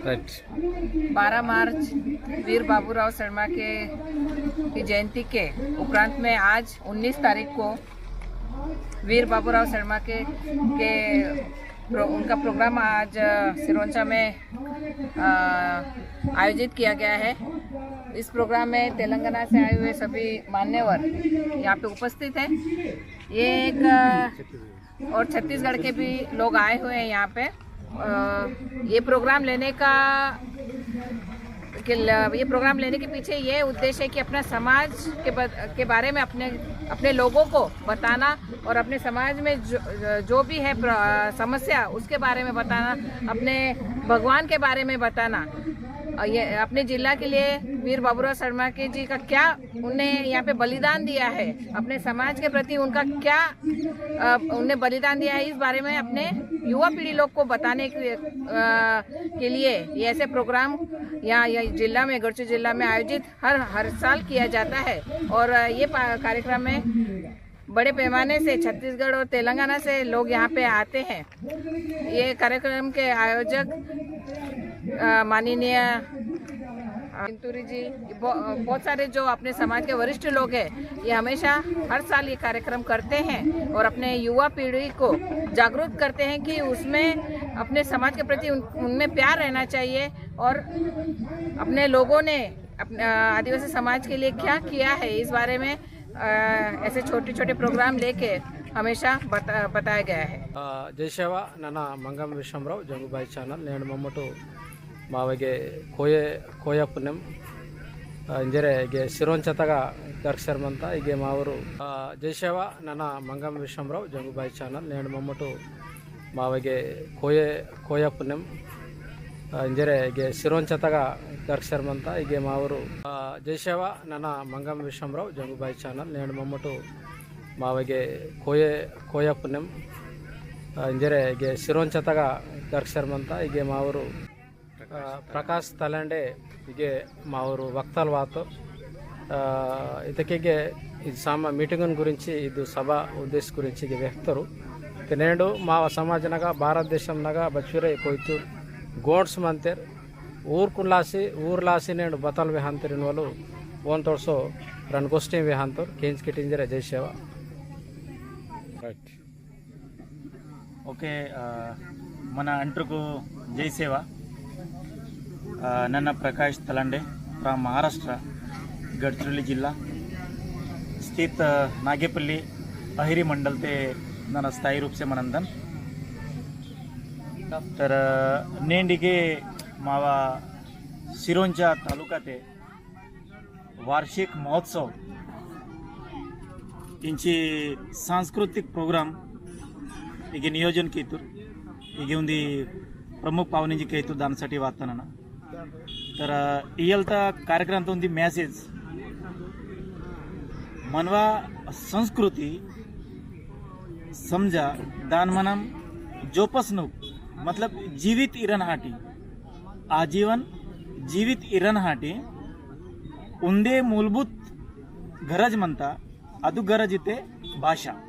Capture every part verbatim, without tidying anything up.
राइट। बारह मार्च वीर बाबूराव शर्मा के की जयंती के उपरांत में आज उन्नीस तारीख को वीर बाबूराव शर्मा के के प्रो, उनका प्रोग्राम आज अ, सिरोंचा में अ, आयोजित किया गया है। इस प्रोग्राम में तेलंगाना से आए हुए सभी मान्यवर यहाँ पे उपस्थित हैं। ये एक अ, और छत्तीसगढ़ के भी लोग आए हुए हैं यहाँ पे। अ, ये प्रोग्राम लेने का के ल-, ये प्रोग्राम लेने के पीछे ये उद्देश्य है कि अपना समाज के ब-, के बारे में अपने, अपने लोगों को बताना और अपने समाज में जो, जो भी है प्र-, समस्या, उसके बारे में बताना, अपने भगवान के बारे में बताना। और ये अपने जिला के लिए वीर बाबूराव शर्मा के जी का क्या उनने यहाँ पे बलिदान दिया है, अपने समाज के प्रति उनका क्या, अ, उनने बलिदान दिया है, इस बारे में अपने युवा पीढ़ी लोग को बताने के, अ, के लिए ये ऐसे प्रोग्राम यहाँ, यहाँ जिला में, गढ़चिरोली जिला में आयोजित हर, हर साल किया जाता है। और, अ, ये पा-, कार्यक्रम में बड़े पैमाने से छत्तीसगढ़ और तेलंगाना से लोग यहाँ पे आते हैं। ये कार्यक्रम के आयोजक, अ, माननीय, अ, चिंतूरी जी, ब-, बहुत सारे जो अपने समाज के वरिष्ठ लोग हैं, ये हमेशा हर साल ये कार्यक्रम करते हैं और अपने युवा पीढ़ी को जागरूक करते हैं कि उसमें अपने समाज के प्रति उन-, उनमें प्यार रहना चाहिए और अपने लोगों ने अपने, अ, आदिवासी समाज के लिए क्या किया है, इस बारे में अ, ऐसे छोटे-छोटे प्रोग्राम लेके हमेशा बता-, बताया गया है। अ, जय सेवा, नना मंगम विश्वमराव, जंगुबाई चैनल, नेंड मम्मटु मावगे कोये, कोया पुनेम, अ, इंजरे गे सिरोंचतगा दर्शर मंता, इगे मावरु, अ, जय सेवा, नना मंगम विश्वमराव, जंगुबाई चैनल, नेंड मम्मटु मावगे कोये, कोया पुनेम, अ, इंजरे गे सिरोंचतगा दर्शर मंता, इगे मावरु, अ, जय सेवा, नना मंगम विश्वमराव, जंगुबाई चैनल, नेंड मम्मटु मावगे कोये, कोया पुनेम, अ, इंजरे गे सिरोंचतगा दर्शर मंता, इगे मावरु, अ, प्रकाश तलंडे इगे मावरु वक्तल वातो। अ, इतकेगे इद सामा मीटिंगन गुरिंची, इदु सभा उद्देश्य गुरिंची इगे वेहतरु। ते नेंडु माव समाज नगा, भारत देशम नगा बचुरे कोइतुर गोंड्स मंतेर। ऊर कुलासी, ऊर लासी नेंडु बतल वेहंतेर इनवलु ओन तोड़सो रन गोष्ठी वेहंतोर, केंज किटिंजरे जय सेवा। राइट। ओके, अ, मना अंट्रुकु जय सेवा। अ, नन्ना प्रकाश तलंडे from महाराष्ट्र, गडचिरोली जिल्ला स्थित, अ, नागेपल्ली अहिरी मंडल ते नन्ना स्थायी रूप से मनंदन। तर, अ, नेंडिगे मावा सिरोंचा तालुका ते वार्षिक महोत्सव इंची सांस्कृतिक प्रोग्राम इगे नियोजन कीतुर, इगे उंदी प्रमुख पावनिंजी कीतुर दानसाठी वातनना। तर इयलता कार्यक्रम तो उंदी मैसेज मनवा संस्कृति समझा दान मनम जोपसनुक मतलब जीवित इरन हाटी आजीवन जीवित इरन हाटी उंदे मूलभूत गरज मंता। अदु गरज इते भाषा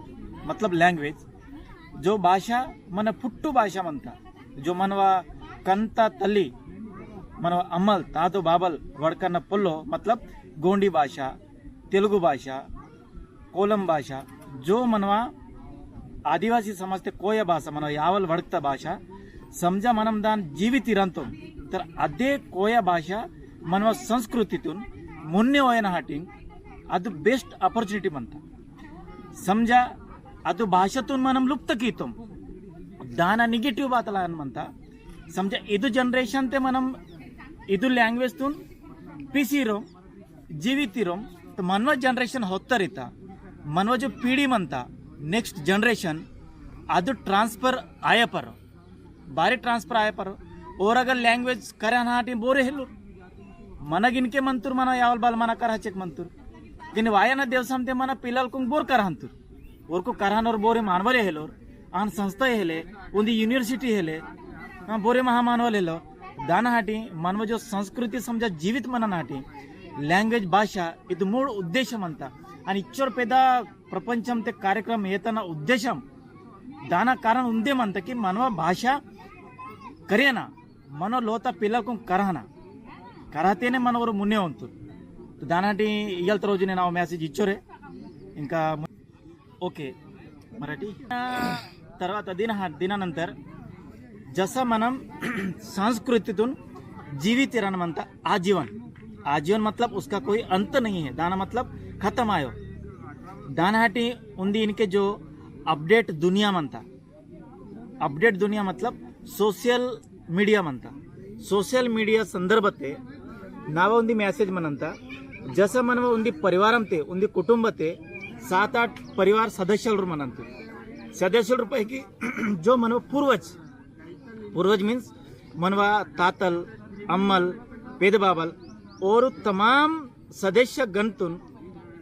मतलब लैंग्वेज। जो भाषा मन पुट्टु भाषा मंता जो मनवा कंता तली मनवा अमल तादो बाबल वड़कन पोल्लो मतलब गोंडी भाषा, तेलुगु भाषा, कोलम भाषा, जो मनवा आदिवासी समाज ते कोया भाषा मनवा यावल वड़कता भाषा समझा मनम दान जीवित इरंतोम। तर अदे कोया भाषा मनवा संस्कृति तुन मुन्ने ओयन हाटिंग अदु बेस्ट अपॉर्चुनिटी मंता। समझा अदु भाषा तुन मनम लुप्त कीतोम। दाना निगेटिव बातला अन मंता। समझा इदु जनरेशन ते मनम इदु लैंग्वेज तुन पीसीरो जीवितिरोम। तो मनवा जनरेशन होत्तरिता मनवा जो पीढ़ी मंता नेक्स्ट जनरेशन अदु ट्रांसफर आया पर बारी ट्रांसफर आया पर और अगर लैंग्वेज करहनाटी बोरे हेलुर। मनग इनके मंतुर मना यावल बाल मना करहचेक मंतुर। लेकिन वायना देवसम ते मना पिलल कुंग बोर करहंतुर। ओरको करहनोर बोरे मानवले हेलोर, आन संस्था हेले, उन्दी यूनिवर्सिटी हेले, हाँ, बोरे महा मानवले हेलो। दाना हाटी मनव जो संस्कृति समझा जीवित मनन हाटी लैंग्वेज भाषा इद मूल उद्देश्य मंता। आणि इच्चोर पेदा प्रपंचम ते कार्यक्रम येतना उद्देश्यम दाना कारण उंदे मंता कि मनव भाषा करेना मनो लोता पिल्लकुन करहना, करहतेने मनोर मुन्ने उंतुर। तो दानाटी इयल्त रोजुने नाव message इच्चोरे। इंका मु-, OK, मराठी। तरवाता दिन हा, दिनानंतर जसा मनम संस्कृतितुन जीवित इरन मंता आजीवन। आजीवन मतलब उसका कोई अंत नहीं है। दाना मतलब खत्म आयो। दानाटी उन्दी इनके जो update दुनिया मंता, update दुनिया मतलब social media मंता। Social media संदर्भते नावा उन्दी message मनंता। जसा मनवा उन्दी परिवारमते, उन्दी कुटुंबते सात आठ परिवार सदस्यलुर मनंतु। सदस्यलुर पैकी जो मनवा पूर्वज, पूर्वज means मनवा तातल, अम्मल, पेदबाबल और तमाम सदस्य गणतुन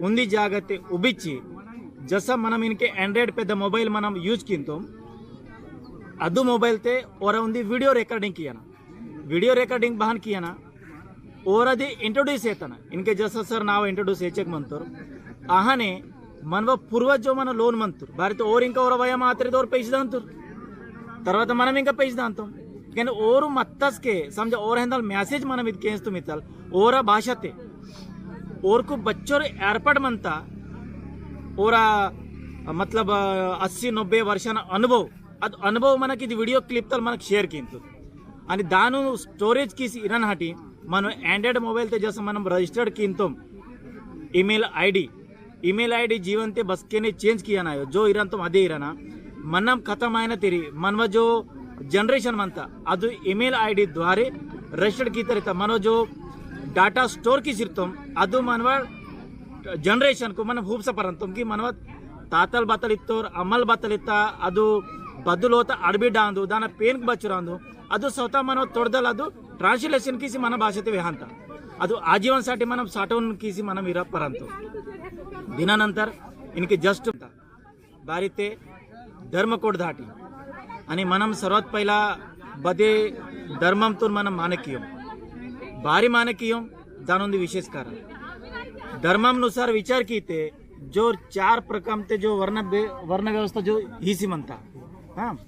उन्दी जागते उबिची, जसा मनम इनके Android पेद mobile मनम use किंतोम, अदु mobile ते ओरा उन्दी video recording Kiana, video recording बहान कियाना, ओरा दी introduce एतना, इनके जसा सर नाव introduce एचेक मंतोर, आहाने मनवा पूर्वज जो मन लोन मंतुर, बारी तो ओर इंका ओर वया मात्रे तो ओर पैसे दांतुर। तरवाता मनम इंका पैसे दांतोम। कने ओर मत्तस के समझा ओर हेंदल message मनम इद केंस तुम इतल, ओरा भाषाते, ओर को बच्चोर एयरपोर्ट मनता, ओरा मतलब अस्सी नब्बे वर्षान अनुभव, अद अनुभव मनक इद video clip तल मनक share किंतु। अनि दानु storage किसी इरन हटी, मनो Android mobile ते जस मनम registered किंतोम, email ID, email ID जीवन ते बसकेने change कियाना आयो, जो इरन तुम अदे इरना, मनम खत्म आयना तेरी, मनवा जो generation मनता, अदु email ID द्वारे registered की तरिता, मनो जो data store की सिरतम, अदु मनवा generation को मनम हूप सा परंतम की मनवा तातल बतल इत्तोर, अमल बतल इत्ता, अदु बदुल होता अड़बी डांदु, दाना पेन बचुरांदु, अदु स्वतः मनो तोड़दल अदु translation किसी मन भाषाते वेहंता। अदु आजीवन साठी मनम साठवण किसी मनम इरा परंतु। दिनानंतर इनके just बारीते धर्म code धाटी। अनि मनम सर्वात पहिला बदे धर्मम तुन मनम मानकियोम। बारी मानकियोम दानोंदी विशेष कारण। धर्मम अनुसार विचार कीते जो चार प्रकार ते जो वर्ण बे-, वर्ण व्यवस्था जो हीसी मनता। हाँ,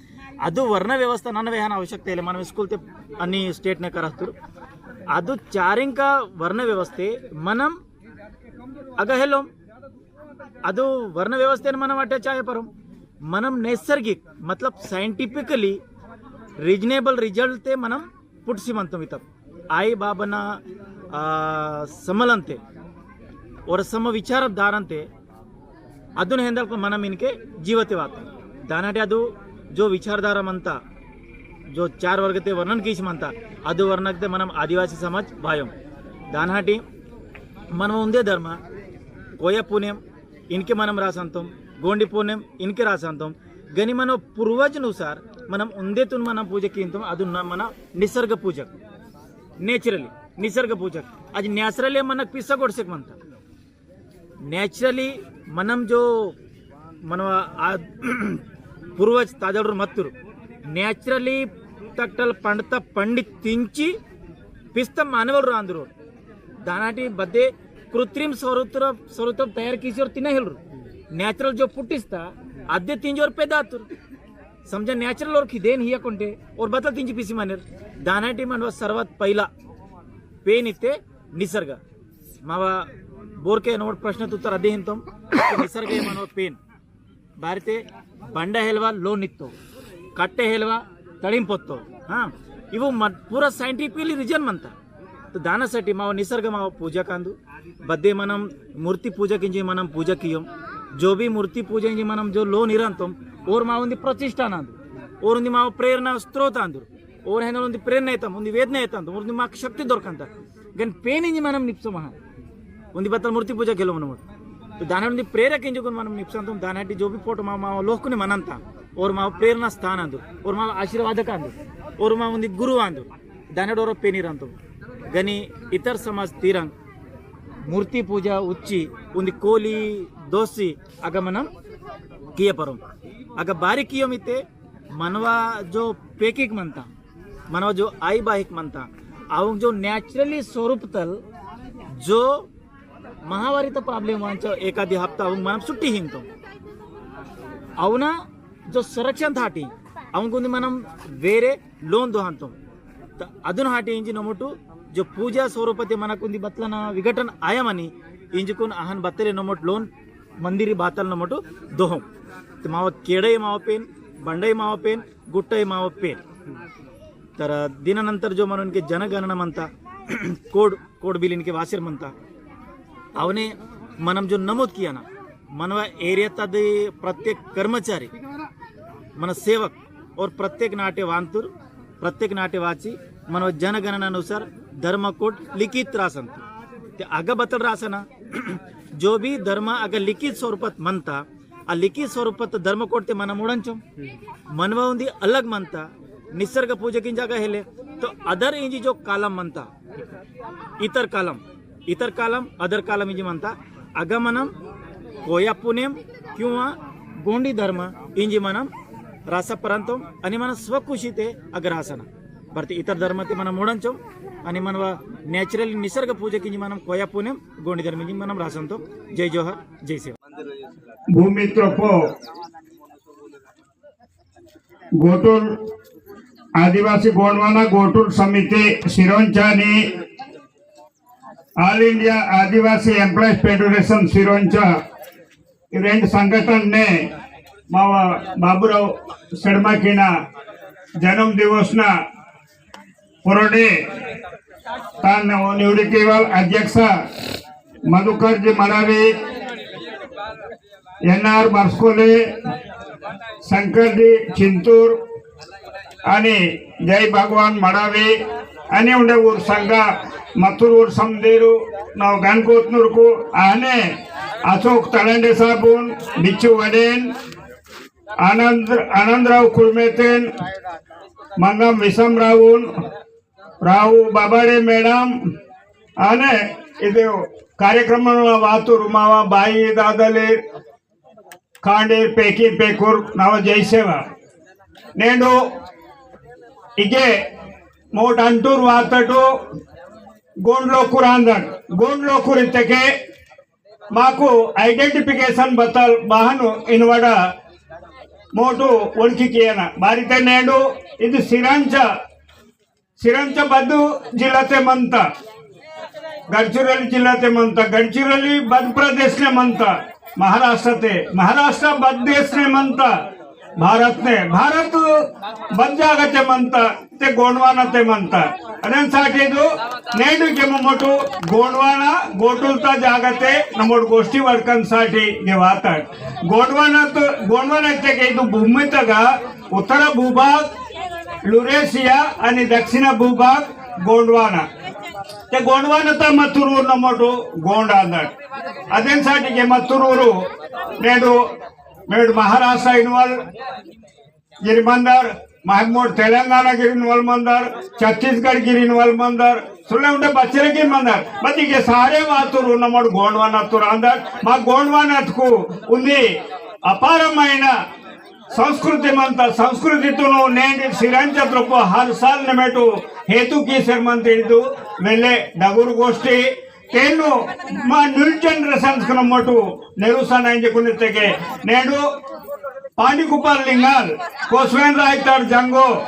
अदु वर्ण व्यवस्था नन वेहन आवश्यकता इले, मनम स्कूल ते अन्नी state ने करस्तुर। अदु चारिंका वर्ण व्यवस्थे मनम अग हेलोम, अदु वर्ण व्यवस्थे मनम अटे चाय परम, मनम नैसर्गिक, मतलब scientifically reasonable result ते मनम पुटसी मनतम इतब। आई बाबना, आ, समलंते, और सम विचारधारंते, अदुन हेंदल को मनम इनके जीवते वात। दानाटे अदु जो विचारधारा मनता, जो चार वर्ग ते वर्णन कीस मनता, अदु वर्णक ते मनम आदिवासी समाज भायोम। दानाटी मनम उंदे धर्म, कोया पुनेम इनके मनम रासंतम, गोंडी पुनेम इनके रासंतम, गनी मनो पूर्वज अनुसार मनम उंदे तुन मनम पूजा कींतम, अदु न मना निसर्ग पूजक, naturally, निसर्ग पूजक। आज naturally मनक पिस्सा गोडसेक मनता। Naturally मनम जो मनवा आ पूर्वज तादड़ मत्तुर naturally तक्टल पंडत पंडित तिंची पिस्त मानवल रांदुर। दानाटी बद्दे कृत्रिम स्वरूप, स्वरूप तयार कीसी और तिना हेलुर। Natural जो पुट्टिस्ता अद्दे तिंजोर पेदातुर। समझा natural और खिदेन हिया कोंटे और बतल तिंजी पिसी मानेर। दानाटी मनवा सर्वात पहिला पेन इत्ते निसर्ग। मावा बोरके नोट प्रश्न उत्तर अदे हिंतम। निसर्ग मनवा पेन। बारिते बंडा हेलवा लोन इत्तो, कट्टे हेलवा तड़िम पोत्तो। हाँ, इवो मत-, पूरा scientifically reason मनता। तो दानासाठी माव निसर्ग माव पूजा कांदु। बद्दे मनम मूर्ति पूजा किंजी मनम पूजा कियोम। जो भी मूर्ति पूजा किंजी मनम जो लोन इरंतम, और माव उंदी प्रतिष्ठान आंदु, और उंदी माव प्रेरणा स्रोत आंदु। ओर हेंदल उंदी प्रेरणा एतम, उंदी वेदना एतम, उंदी माक शक्ति दोरकंता। गन पेन इंजी मनम निप्सो महा। उंदी बतल मूर्ति पूजा केलो मनम। तो दाना उंदी प्रेरक इंजी गुन मनम निप्संतम, दानाटी जो भी फोटो मा, मा लोकुने मनंता। ओर मा प्रेरणा स्थान आंदु, ओर मा आशीर्वादक आंदु, ओर मा उंदी गुरु आंदु। दाना डोरो पेनी रंतम। गनी इतर समाज तीरंग मूर्ति पूजा उच्ची, उंदी कोली दोसी अग मनम किया परम। अग बारी कियो मिते मनवा जो पेकिक मनता, मनवा जो आई बाहिक मनता, अवंग जो naturally स्वरूप तल जो महावारी तो problem वांचो एकादी हफ्ता अवंग मनम छुट्टी हिंतो। अवना जो संरक्षण थाटी, अवंग उंदी मनम वेरे लोन दोहंतो। अदुन हाटे इंजी नमोटु जो पूजा स्वरूपते मनकुंदी बतलना विघटन आयमनी इंजुकुन अहन बतले नमोट लोन मंदिरी बातल नमोटु दोहम। ते माव केड़े माव पेन, बंडई माव पेन, गुट्टई माव पेन। तर दिनानंतर जो मनुनके जनगणना मंता, कोड, कोड बिल इनके वासिर मंता। अवने मनम जो नमूद किया ना, मनवा area तद प्रत्येक कर्मचारी, मन सेवक और प्रत्येक नाटे वांतुर, प्रत्येक नाटे वाची, मनवा जनगणना अनुसार धर्म कोड लिखित रासन। ते अग बतल रासना, जो भी धर्म अगर लिखित स्वरूपत मनता, आ लिखित स्वरूपत धर्म कोड ते मन मुड़ंचो, मनवा उंदी अलग मनता, निसर्ग पूजा की जगह हेले, तो अदर इंजी जो column मनता, इतर column, इतर column, other column इंजी मनता। अगा मनम कोया पुनेम किंवा गोंडी धर्म इंजी मनम रासा परंतम अनि मन स्वखुशी ते अग रासना। बरते इतर धर्म ते मनम मोडंचम अनि मनवा natural निसर्ग पूजा किंजी मनम कोया पुनेम गोंडी धर्म इंजी मनम रासंतम। जय जोहार, जय सेवा। भूमि त्रोपो गोटुल आदिवासी गोंडवाना गोटुल समिति सिरोंचानी All India आदिवासी एम्प्लॉयज फेडरेशन सिरोंचा रेंड संगठन ने मावा बाबूराव सड़मा किना जन्म दिवस ना पुरोडे तान निवड़ी केवल अध्यक्ष मधुकर जी मडावी, एन आर मर्सकोले, शंकर जी चिंतूर, अनि जय भगवान मडावी, अनि उंडे ऊर संगा मत्तूर ऊर समदेरु, नव गनकोतनूरकु, आने अशोक तलंडे साबुन, बिच्चू वडेन, आनंद, आनंदराव कुर्मेतेन, मंगम विसमरावुन, राव बाबाडे मैडम, आने इदे कार्यक्रम वातुर मावा बाई दादले, कांडे पेकी पेकुर नव जय सेवा। नेंडु इगे मोट अंटूर वातटो गोंड लोकुर आंदन। गोंड लोकुर इत्तके माकु identification बतल बाहनु इनवड़ा मोटु ओळखी कियना। बारिते नेंडु इदु सिरांचा सिरंचा बद्दु जिल्लाते मंता, गडचिरोली जिल्लाते मंता, गडचिरोली बद प्रदेशने मंता, महाराष्ट्रते, महाराष्ट्र बद देशने मंता, भारतने, भारत बद जागते मंता, ते गोंडवानाते मंता। अदेन साटी दो नेडु के मोमोटु गोंडवाना गोटुलता जागते नमोड गोष्ठी वर्कन साटी गे वातट। गोंडवाना तो, गोंडवाना ते के इदु भूमि तगा उत्तर भूभाग लुरेशिया आणि दक्षिण भूभाग गोंडवाना। ते गोंडवाना ता मत्तुरूर नमोटु गोंड आंदट। अदेन साटी के मत्तुरूर नेडु, नेडु महाराष्ट्र इनवल गिरी मंदर, महमूद तेलंगाना गिरी इनवल मंदर, छत्तीसगढ़ गिरी इनवल मंदर, सुले उंडे बच्चरे गिरी मंदर। बदी के सारे वातुर नमोड गोंडवाना तुर आंदट। मा गोंडवाना तकु उंदी अपारमैना संस्कृति मंता। संस्कृति तुनु नेंड सिरंचा त्रोपो हर साल नेमेटु हेतु कीसेर मंता इदु वेले डगुर गोष्ठी। तेनु मा new generations कु नमोटु नेरुसा नाइंजे कुनितेके नेडु पांडी कुपार लिंगाल, कोसवेन रायताड़ जंगो,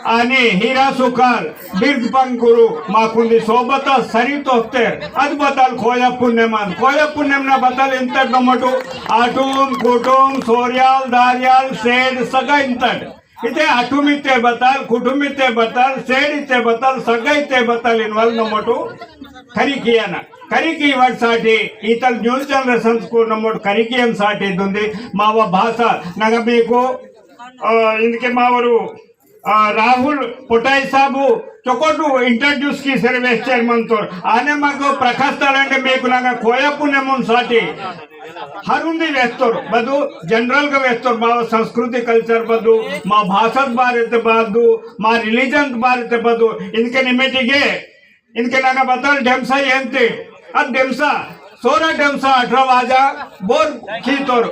आनी हीरा सुकाल, बिर्द पंकुरु, माकुंदी सोबता सरी तोहतेर, अद बताल खोया पुनेमन, खोया पुनेमना बताल इंतर नमोटु, आटुम, कुटुम, सोरियाल, दारियाल, सेड, सगा इंतर। इते आटुम इते बताल, कुटुम इते बताल, सेड इते बताल, सगा इते बताल इनवल नमोटु, करी कियाना। करी की वर्ड साटी, इतल new generations कु नमोट करी कियन साटी दुंदी, मावा भाषा, नगा मीकु, अ, इनके मावरु, अ, राहुल पोटाई साबु, चोकोटु introduce कीसेर वेस्टर मंतोर। आने माको प्रकाश तालंडे मीकु नगा खोया पुनेमुन साटी। हरुंदी वेस्तोर, बदु general गा वेस्तोर, मावा संस्कृति culture बदु, मा भाषा बारे ते बदु, मा religion बारे ते बदु, इनके निमेटिगे, इनके नाना बताल डेमसा येंते। अब डेमसा, सोरा डेमसा, अठरा बाजा, बोर कीतोर।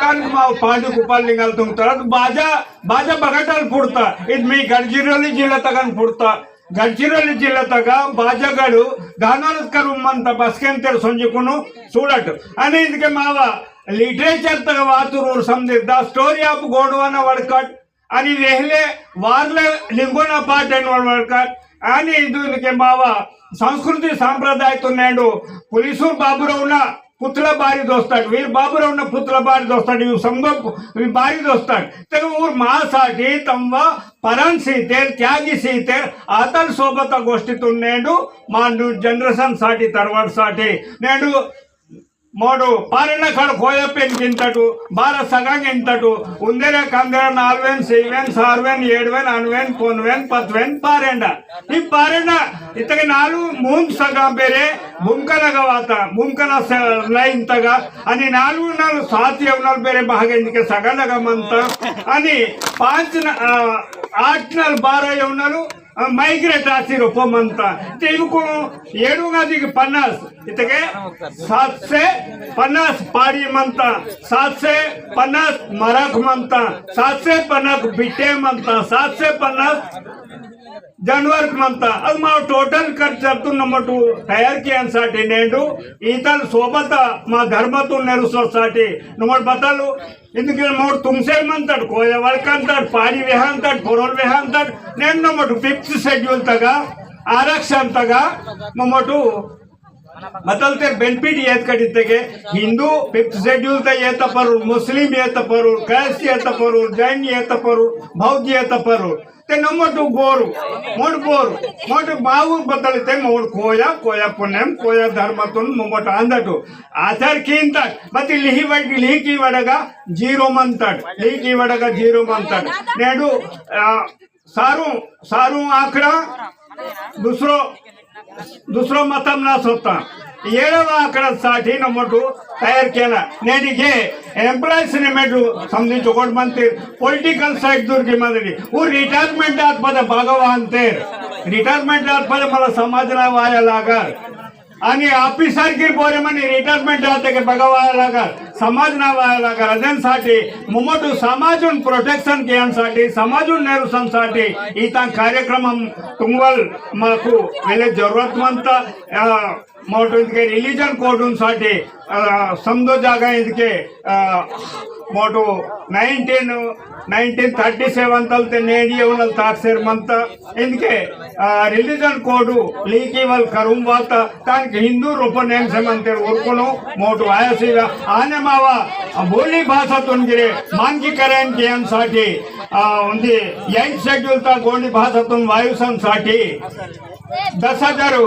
कान माव पांडु कुपाल लिंगाल तुंगतोर। अब बाजा, बाजा बगटल पुड़ता। इद मी गडचिरोली जिल्ला तगन पुड़ता। गडचिरोली जिल्ला तगा बाजा गडु, गानाल करू मंता बसकेंतेर सोंजिकुनु सूडट। अनि इनके मावा literature तगा वातुर समझे, the story of गोंडवाना वड़कट, अनि वेहले वारले लिंगोना पाट एनवल वड़कट, आनी इदु इनके मावा संस्कृति सांप्रदाय तो नेंडु पुलिसुर बाबुरावना पुतला बारी दोस्ताट, वीर बाबुरावना पुतला बारी दोस्ताट, यू संगम वी बारी दोस्ताट। तेरे ऊर मा साटी तम्वा परन सीतेर, त्यागी सीतेर, आतल सोबत गोष्ठी तुन नेंडु, मा new generation साटी, तरवार साटी, नेंडु मोडु पारेंडा कड़ कोया पेन किंतटु, बारा सगांग इंतटु, उंदेरा कंदेरा नालवेन, सेवेन, सारवेन, एडवेन, अनवेन, पोनवेन, पतवेन, पारेंडा। ई पारेंडा, इतके नालु मूंद सगा बेरे, भूमकनगा वाता, भूमकना स-, लाइन तगा, अनि नालु नालु सात यवनल बेरे बहागे इनके सगा नगा मंता, अनि पांच न-, आ, आठ नल बारा यवनलु, आ, migrate आसी रोपो मंता। ते इवको एडुंगा दिग पन्नास, इतके सात से पन्नास पाड़ी मंता, सात से पन्नास मरक मंता, सात से पन्नास बिट्टे मंता, सात से पन्नास जानवर मंता। अद मा total खर्च तुन नमटु तैयार कियान साटी नेंडु, ईतल सोबत मा धर्मतु नेरुसो साटी नमट बतलु, इनके मोड़ तुमसे मंतट, कोया वड़कंतट, पाड़ी वेहंतट, पोरोल वेहंतट, नेन नमटु fifth schedule तगा, आरक्षण तगा, ममटु बतलते benefit येत कटिते के हिंदू fifth schedule त येत परुर, मुस्लिम येत परुर, कैस येत परुर, जैन येत परुर, बौद्ध येत परुर। ते नमटु बोरु, मोड़ बोरु, मोड़ बावु बतलते मोड़ कोया, कोया पुनेम, कोया धर्मतुन मोमट आंदटु। आचार कींतट, बति लिही वड-, लिही की वडगा zero मंतट, लिही की वडगा zero मंतट। नेडु, आ, सारू, सारू आंकड़ा, दूसरो, दूसरो मतम ना सोता। एड़वा आंकड़ा साटी नमटु तैयार केला। नेडिगे employees ने मेडु समझी चोकोट मंतेर, political side दूर की मंत्री, वो retirement आत पद भगवान तेर, retirement आत पद मला समाज ना वाया लागर। अनि officer की बोरे मनी retirement आते के भगवान लागर, समाज ना वाया लागर। अदेन साटी मुमटु समाजुन protection कियान साटी, समाजुन नेरुसन साटी, इतां कार्यक्रम तुंगवल माकु वेले जरूरत मंता, आ, मोटो इनके religion code उन साटे, आ, समदो जागा इनके, आ, मोटो nineteen, nineteen thirty seven तलते नेडिये उनल ताकसेर मंता। इनके, आ, religion code लीकी वल करुम वाता, तान के हिंदू रूप नेम से मंतेर उरकुनो मोटो आया सीवा। आने मावा, आ, बोली भाषा तुन गिरे मानकीकरण कियान साटे, आ, उन्दी eighth schedule ता गोंडी भाषा तुन वायुसन साटे। दस हजार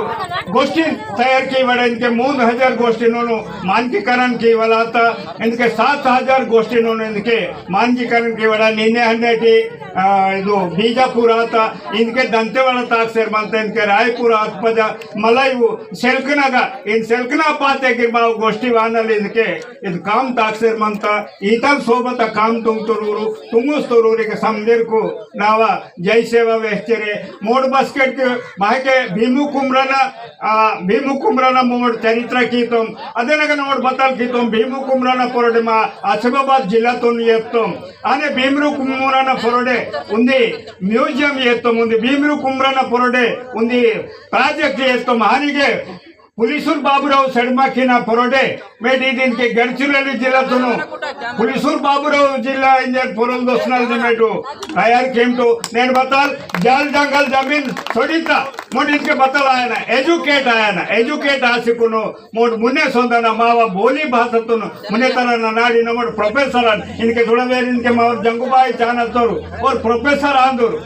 गोष्ठी तैयार की वड़ा इनके मूंद हजार गोष्ठी नोनो मानकीकरण की वाला आता। इनके सात हजार गोष्ठी नोनो इनके मानकीकरण की वड़ा निन्ने हंड्रेड, आ, इदो बीजापुर आता। इनके दंतेवाड़ा ताकसेर मंता, इनके रायपुर आत पजा मलाई वो सेल्कना का, इन सेल्कना पाते गिरबाव गोष्ठी वानल इनके इद काम ताकसेर मंता। इतल सोबत काम तुम तोरूर, तुमुस तोरूर के समदेर को नावा जय सेवा वेस्तेरे। मोड़ बस्केट के बाहे के भीमू कुमरना, आ, भीमू कुमरना मोड़ चरित्र कीतोम। अदेनगन मोड़ बतल कीतोम, भीमू कुमरना पोरडे मा आसिफाबाद जिला तोन येतोम। आने भीमरू कुमरना पोरडे उन्दी museum येतोम, उन्दी भीमरू कुमरना पोरडे उन्दी project येतोम। हानिगे पुलिसुर बाबुराव सड़मा किना पोरोडे, मेडी दिन के गढ़चिरोली जिला तुनु, पुलिसुर बाबुराव जिला इंजर पोरोल दोसनल निमेटु, तैयार केमटु, नेन बताल, जाल जंगल जमीन सोडिता, मोड़ इनके बताल आयना, educate आयना, educate आसिकुनु, मोड़ मुन्ने सोंदना मावा बोली भाषा तुनु, मुन्ने तरह ना नाड़ी नमोड़ professor अन, इनके थोड़ा देर इनके मावा जंगुबाई चाना तोरु, और professor आंदुरु,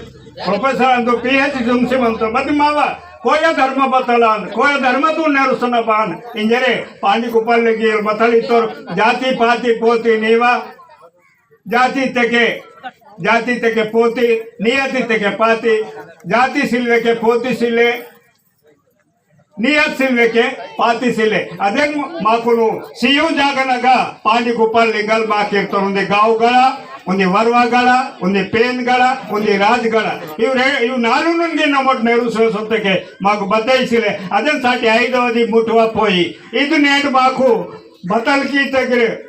professor आंदुरु, PhD तुमसे मंतो, बद मावा, कोया धर्म बतलान, कोया धर्म तू नेरुसना बान, इंजरे पांडी कुपाल लेगी बतल इतोर जाति पाति पोति नीवा, जाति तेके, जाति तेके पोति, नियति तेके पाति, जाति सिल्वे के पोति सिल्वे, नियत सिल्वे के पाति सिल्वे। अदेन माकुनु सियु जागनगा पांडी कुपाल लिंगल मा कीर्तन उंदे गाव गड़ा, उंदे वरवा गड़ा, उंदे पेन गड़ा, उंदे राज गड़ा। इव रे-, इव नालुनुन गे नमोट नेरुसो सोत्तेके माकु बतई सिले। अदेन साटी आइदवदी मुठवा पोई। इदु नेंड माकु बतल की तगरे।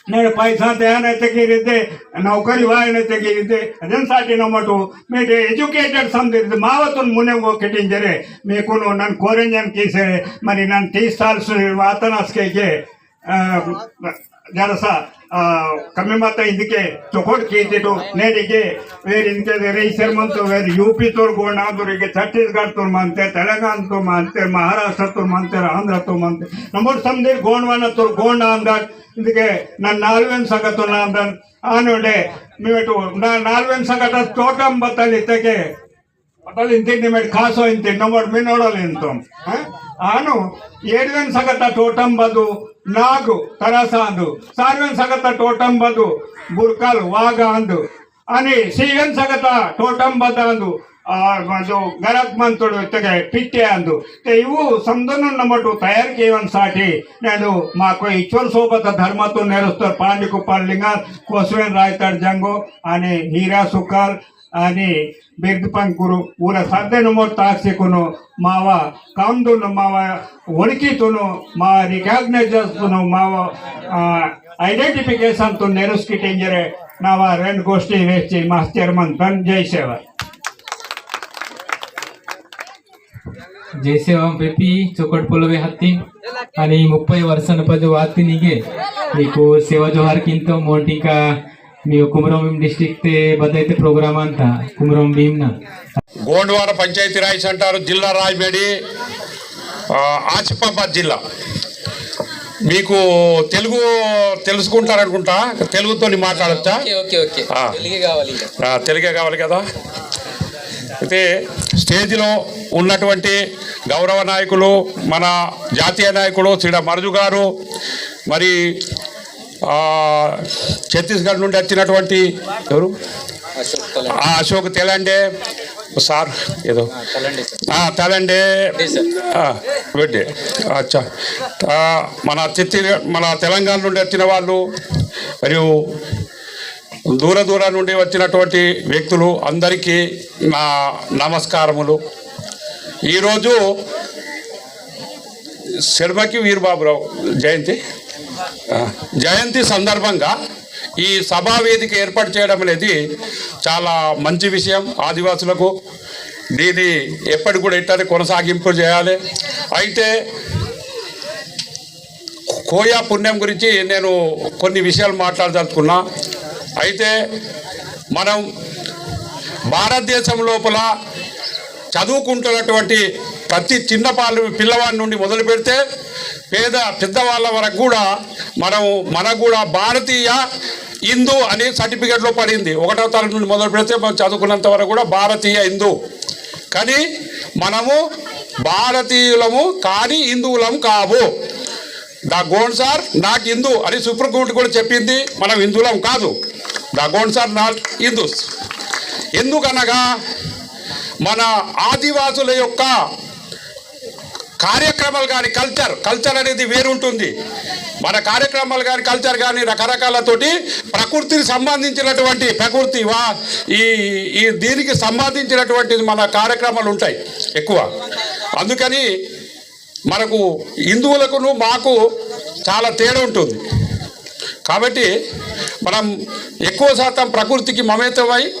नेंड पैसा देन एते की रीते, नौकरी वायन एते की रीते। अदेन साटी नमोटु, मेटे educated समदिर मावतुन मुने वो किटिंजरे। मेकुनु नन कोरेंजन कीसेरे, मरी नन तीस साल सुरी वातनस के के, अ, जरसा आ, कमी मत इंदके चोकोट कीतिटु, नेडिके वेर इंदके वेर ईसर मंतो वेर यूपी तोर गोंड आंदुर, इके छत्तीसगढ़ तोर मंते, तेलंगाना तोर मंते, महाराष्ट्र तोर मंते, आंध्र तोर मंते, नमोर समदीर गोंडवाना तोर गोंड आंदर, इंदके ना नालवेन संगत नांदन, आनुडे, मीटु ना नालवेन संगत टोटम बतल इतके, बतल इंते निमेट खासो इंते नमोट मिनोड़ल इंतोम। हाँ? आनु, एडवेन संगत टोटम बदु नागु तरसांदु, सारवेन संगत टोटम बदु बुरकल वागांदु, अनि सीवेन संगत टोटम बदांदु, आ, जो गरत मंतोड़ इतके पिट्टे आंदु। ते इवु समदनु नमोटु तयार केवन साटी, नेनु माको इचोर सोबत धर्मतु नेरुस्तर पांडी कुपार लिंगा, कोसवेन रायताड़ जंगो, अनि हीरा सुकाल, अनि बिर्द पंकुरु ऊर सद्दे नमो ताक्सिकुनु मावा कामदुनु मावा ओळिकितुनु मावा recognize तुनु मावा, आ, identification तु नेरुस्किटिंजरे नावा रेंड गोष्ठी वेची मास्टर मन तन। जय सेवा। जय सेवा पेपी चोकट पोलवे हत्ती आणि मुप्पै वर्षान पद वाती निगे नीकु सेवा जोहार किंतो मोंटिका मी कुमरम भीम district ते बदलते program अंता कुमरम भीम ना। గోండ్వాన పంచాయతీరాజ్ సెంటర్ జిల్లా రాజమేడి, ఆ, ఆసిఫాబాద్ జిల్లా. మీకు తెలుగు తెలుసుకుంటారనుకుంటా, తెలుగుతో మాట్లాడొచ్చా? Okay, okay, okay. ఆ. తెలుగే కావాలి ఇంకా. ఆ, తెలుగే కావాలి కదా. అయితే స్టేజ్లో ఉన్నటువంటి గౌరవ నాయకులు, మన జాతీయ నాయకుడు శ్రీ మర్జు గారు, మరి, ఆ, ಛತ್ತೀಸ್‌ಗಢ నుండి వచ్చినటువంటి ఎవరు? ఆ, అశోక్ తెలండే సార్ ఏదో, ఆ, తలండే, ఆ, వెడ్డే. అచ్చా. ఆ, మన ಛತ್ತೀಸ್‌ಗಢ, మన తెలంగాణ నుండి వచ్చిన వాళ్ళు, మరియు దూర దూరం నుండి వచ్చినటువంటి వ్యక్తులు అందరికీ నా నమస్కారములు. ఈరోజు సెడమకి వీరబాబురావు జయంతి, ఆ, జయంతి సందర్భంగా ఈ సభా వేదిక ఏర్పాటు చేయడం అనేది చాలా మంచి విషయం. ఆదివాసులకు దీని ఎప్పటికి కూడా ఇట్టనే కొనసాగింపు చేయాలి. అయితే కోయా పుణ్యం గురించి నేను కొన్ని విషయాలు మాట్లాడదలుచుకున్నా. అయితే మనం భారతదేశం లోపల చదువుకుంటున్నటువంటి ప్రతి చిన్న పాలు పిల్లవాడి నుండి మొదలు పెడితే పేద పెద్దవాళ్ళ వరకు కూడా మనం, మనకు కూడా భారతీయ హిందూ అనే సర్టిఫికెట్లో పడింది. ఒకటో తరగతి నుండి మొదలు పెడితే మనం చదువుకున్నంత వరకు కూడా భారతీయ హిందూ. కానీ మనము భారతీయులము కానీ హిందువులం కావు. ద గోండ్స్ ఆర్ నాట్ హిందూ అని సుప్రీంకోర్టు కూడా చెప్పింది. మనం హిందువులం కాదు. ద గోండ్స్ ఆర్ నాట్ హిందూస్. ఎందుకనగా మన ఆదివాసుల యొక్క కార్యక్రమాలు కానీ కల్చర్, కల్చర్ అనేది వేరుంటుంది. మన కార్యక్రమాలు కానీ కల్చర్ కానీ రకరకాలతోటి ప్రకృతికి సంబంధించినటువంటి ప్రకృతి వా-, ఈ ఈ దీనికి సంబంధించినటువంటి మన కార్యక్రమాలు ఉంటాయి ఎక్కువ. అందుకని మనకు హిందువులకును మాకు చాలా తేడా ఉంటుంది. కాబట్టి మనం ఎక్కువ శాతం ప్రకృతికి మమేతమై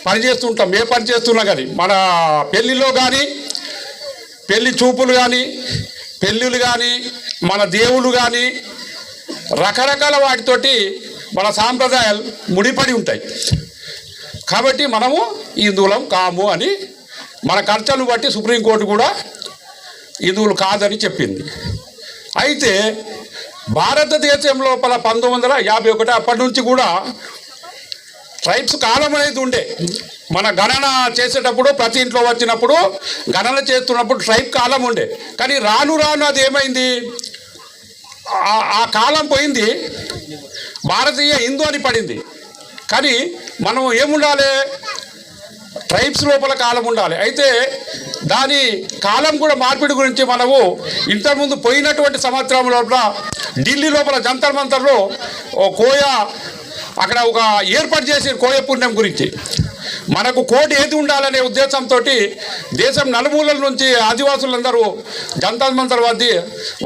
పనిచేస్తుంటాం. ఏ పని చేస్తున్నా కానీ మన పెళ్ళిలో కానీ, పెళ్లి చూపులు కానీ, పెళ్ళిళ్ళు కానీ, మన దేవుళ్ళు కానీ, రకరకాల వాటితోటి మన సాంప్రదాయాలు ముడిపడి ఉంటాయి. కాబట్టి మనము హిందువులం కాము అని మన కల్చర్ను బట్టి సుప్రీంకోర్టు కూడా హిందువులు కాదని చెప్పింది. అయితే భారతదేశం లోపల పంతొమ్మిది వందల యాభై ఒకటి అప్పటి నుంచి కూడా ట్రైబ్స్ కాలం అనేది ఉండే. మన గణన చేసేటప్పుడు ప్రతి ఇంట్లో వచ్చినప్పుడు గణన చేస్తున్నప్పుడు ట్రైబ్ కాలం ఉండే. కానీ రాను రాను అది ఏమైంది? ఆ ఆ కాలం పోయింది, భారతీయ హిందూ అని పడింది. కానీ మనం ఏముండాలి? ట్రైబ్స్ లోపల కాలం ఉండాలి. అయితే దాని కాలం కూడా మార్పిడి గురించి మనము ఇంతకుముందు పోయినటువంటి సంవత్సరం లోపల ఢిల్లీ లోపల జంతర్ మంతర్లో ఓ కోయ అక్కడ ఒక ఏర్పాటు చేసి కోయ పుణ్యం గురించి మనకు కోడ్ ఏది ఉండాలనే ఉద్దేశంతో దేశం నలుమూలల నుంచి ఆదివాసులందరూ జంతర్ మంతర్ వద్ద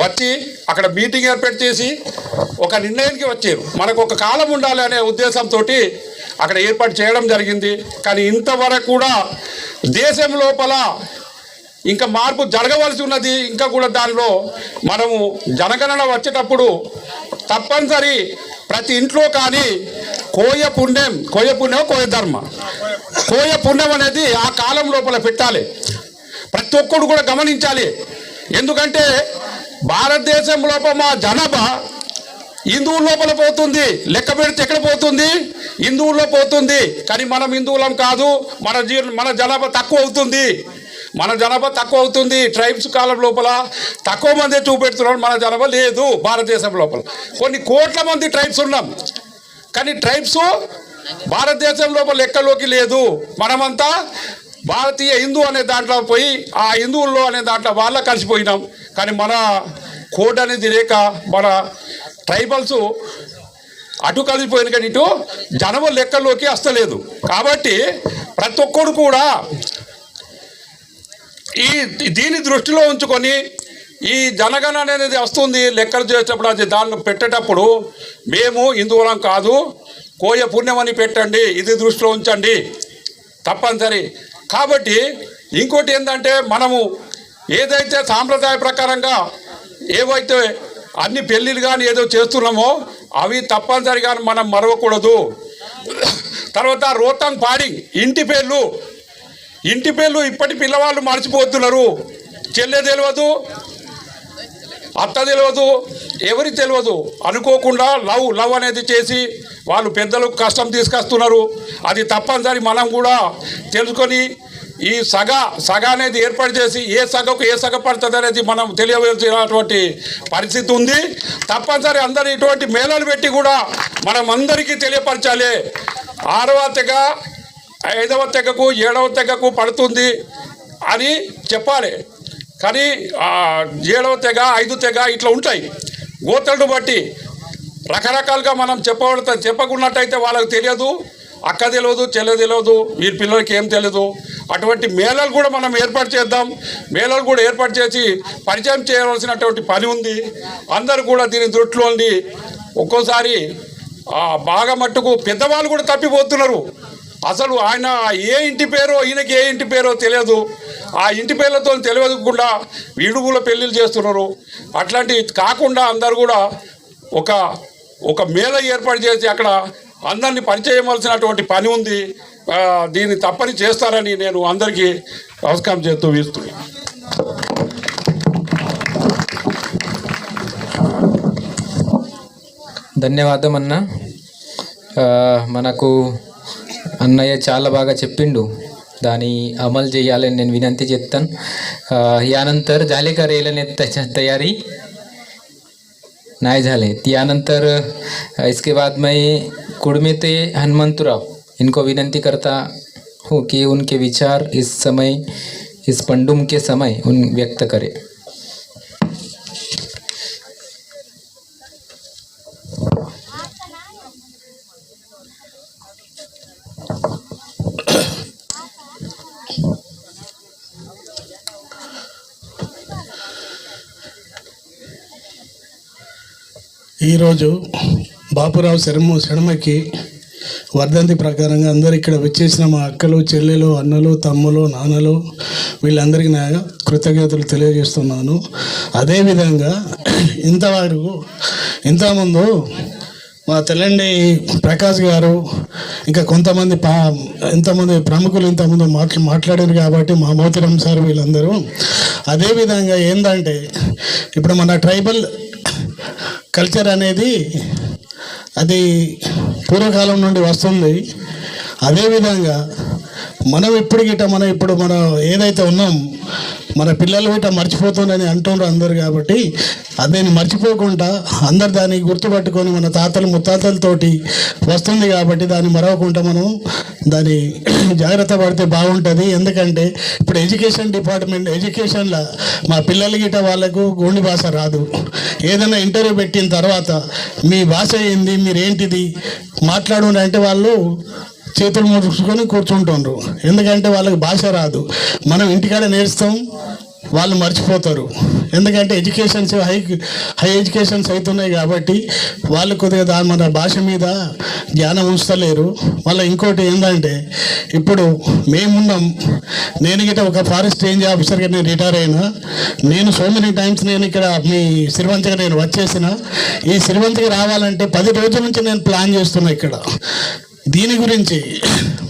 వచ్చి అక్కడ మీటింగ్ ఏర్పాటు చేసి ఒక నిర్ణయానికి వచ్చారు. మనకు ఒక కాలం ఉండాలి అనే ఉద్దేశంతో అక్కడ ఏర్పాటు చేయడం జరిగింది. కానీ ఇంతవరకు కూడా దేశం లోపల ఇంకా మార్పు జరగవలసి ఉన్నది. ఇంకా కూడా దానిలో మనము జనగణన వచ్చేటప్పుడు తప్పనిసరి ప్రతి ఇంట్లో కానీ కోయ పున్నెం, కోయ పున్నెం, కోయ ధర్మ, కోయ పున్నెం అనేది ఆ కాలం లోపల పెట్టాలి. ప్రతి ఒక్కడు కూడా గమనించాలి. ఎందుకంటే భారతదేశం లోపల మా జనాభా హిందువుల లోపల పోతుంది, లెక్క పెడితే ఎక్కడ పోతుంది? హిందువుల్లో పోతుంది. కానీ మనం హిందువులం కాదు, మన జీ మన జనాభా తక్కువ అవుతుంది, మన జనాభా తక్కువ అవుతుంది. ట్రైబ్స్ కాలం లోపల తక్కువ మందే చూపెడుతున్నారు, మన జనాభా లేదు భారతదేశం లోపల. కొన్ని కోట్ల మంది ట్రైబ్స్ ఉన్నాం, కానీ ట్రైబ్స్ భారతదేశం లోపల లెక్కలోకి లేదు. మనమంతా భారతీయ హిందూ అనే దాంట్లో పోయి ఆ హిందువుల్లో అనే దాంట్లో వాళ్ళ కలిసిపోయినాం. కానీ మన కోడ్ అనేది లేక మన ట్రైబల్స్ అటు కలిసిపోయిన కానీ ఇటు జనం లెక్కలోకి వస్తలేదు. కాబట్టి ప్రతి ఒక్కడు కూడా ఈ దీని దృష్టిలో ఉంచుకొని ఈ జనగణన అనేది వస్తుంది, లెక్కలు చేసేటప్పుడు అది దాన్ని పెట్టేటప్పుడు మేము హిందువులం కాదు, కోయ పుణ్యమని పెట్టండి, ఇది దృష్టిలో ఉంచండి తప్పనిసరి. కాబట్టి ఇంకోటి ఏంటంటే మనము ఏదైతే సాంప్రదాయ ప్రకారంగా ఏవైతే అన్ని పెళ్ళిళ్ళు కానీ ఏదో చేస్తున్నామో అవి తప్పనిసరిగా మనం మరవకూడదు. తర్వాత రోతంగ్ పాడింగ్ ఇంటి పేర్లు, ఇంటి పేర్లు ఇప్పటి పిల్లవాళ్ళు మర్చిపోతున్నారు. చెల్లె తెలియదు, అత్త తెలియదు, ఎవరి తెలియదు. అనుకోకుండా లవ్ లవ్ అనేది చేసి వాళ్ళు పెద్దలకు కష్టం తీసుకొస్తున్నారు. అది తప్పనిసరి మనం కూడా తెలుసుకొని ఈ సగ సగ అనేది ఏర్పాటు చేసి ఏ సగకు ఏ సగ పడుతుంది అనేది మనం తెలియవలసినటువంటి పరిస్థితి ఉంది. తప్పనిసరి అందరూ ఇటువంటి మేళాలు పెట్టి కూడా మనం అందరికీ తెలియపరచాలి. ఆరవ తెగ, ఐదవ తెగకు, ఏడవ తెగకు పడుతుంది అని చెప్పాలి. కానీ ఆ, ఏడవ తెగ, ఐదు తెగ ఇట్లా ఉంటాయి. గోత్రను బట్టి రకరకాలుగా మనం చెప్పవలత చెప్పకున్నట్టయితే వాళ్ళకు తెలియదు, అక్క తెలియదు, చెల్లె తెలియదు, వీరి పిల్లలకి ఏం తెలియదు. అటువంటి మేళాలు కూడా మనం ఏర్పాటు చేద్దాం. మేళాలు కూడా ఏర్పాటు చేసి పరిచయం చేయవలసినటువంటి పని ఉంది. అందరూ కూడా దీని దృష్టిలో ఉండి ఒక్కోసారి ఆ, బాగా మట్టుకు పెద్దవాళ్ళు కూడా తప్పిపోతున్నారు. అసలు ఆయన ఏ ఇంటి పేరో ఈయనకి ఏ ఇంటి పేరో తెలియదు. ఆ ఇంటి పేర్లతో తెలియకుండా విడుగుల పెళ్ళిళ్ళు చేస్తున్నారు. అట్లాంటివి కాకుండా అందరూ కూడా ఒక ఒక మేళ ఏర్పాటు చేసి అక్కడ అందరినీ పరిచయవలసినటువంటి పని ఉంది. ఆ, దీన్ని తప్పని చేస్తారని నేను అందరికీ నమస్కారం చేస్తూ వీస్తున్నాను. ధన్యవాదం అన్న. ఆ, మనకు అన్నయ్య చాలా బాగా చెప్పిండు, దాని అమలు చేయాలని నేను వినంతి చెప్తాను. ఆ, यानंतर झाले का रेलन तयारी? नाही झाले. यानंतर, अ, इसके बाद मैं कुड़मेते हनुमंतराव इनको विनंती करता हूँ कि उनके विचार इस समय, इस पंडुम के समय उन व्यक्त करें. ఈరోజు బాపురావు శర్మ శర్మకి వర్ధంతి ప్రకారంగా అందరు ఇక్కడ విచ్చేసిన మా అక్కలు, చెల్లెలు, అన్నలు, తమ్ములు, నాన్నలు, వీళ్ళందరికీ నా కృతజ్ఞతలు తెలియజేస్తున్నాను. అదేవిధంగా ఇంతవరకు, ఇంతకుముందు మా తెలండి ప్రకాష్ గారు, ఇంకా కొంతమంది పా ఇంతమంది ప్రముఖులు ఇంతకుముందు మాట్లా మాట్లాడారు కాబట్టి, మా మోతిరామ్ సార్, వీళ్ళందరూ. అదేవిధంగా ఏంటంటే, ఇప్పుడు మన ట్రైబల్ కల్చర్ అనేది అది పూర్వకాలం నుండి వస్తుంది. అదేవిధంగా మనం ఇప్పుడు గిట్ట, మనం ఇప్పుడు, మనం ఏదైతే ఉన్నాం, మన పిల్లలు గిట్ట మర్చిపోతుందని అంటుండ్రు అందరు కాబట్టి, అదేని మర్చిపోకుండా అందరు దాన్ని గుర్తుపట్టుకొని, మన తాతలు ముత్తాతలతోటి వస్తుంది కాబట్టి, దాన్ని మరవకుండా మనం దాన్ని జాగ్రత్త పడితే బాగుంటది. ఎందుకంటే, ఇప్పుడు ఎడ్యుకేషన్ డిపార్ట్‌మెంట్, ఎడ్యుకేషన్‌లో మా పిల్లలు గిట్ట వాళ్ళకు గోండి భాష రాదు. ఏదైనా ఇంటర్వ్యూ పెట్టిన తర్వాత, మీ భాష ఏంది, మీరేంటిది మాట్లాడండి అంటే, వాళ్ళు చేతులు ముడుచుకొని కూర్చుంటుండ్రు. ఎందుకంటే, వాళ్ళకి భాష రాదు. మనం ఇంటికాడ నేర్స్తాం, వాళ్ళు మర్చిపోతారు. ఎందుకంటే ఎడ్యుకేషన్స్ హై, హై ఎడ్యుకేషన్స్ అవుతున్నాయి కాబట్టి వాళ్ళు కొద్దిగా దాని మన భాష మీద ధ్యానం ఉంచలేరు. మళ్ళీ ఇంకోటి ఏంటంటే, ఇప్పుడు మేమున్నాం, నేను గిట్ట ఒక ఫారెస్ట్ రేంజ్ ఆఫీసర్గా నేను రిటైర్ అయినా. నేను సో మెనీ టైమ్స్ నేను ఇక్కడ మీ సిరివంచగా నేను వచ్చేసిన. ఈ సిరివంచకి రావాలంటే పది రోజుల నుంచి నేను ప్లాన్ చేస్తున్నా ఇక్కడ. దీని గురించి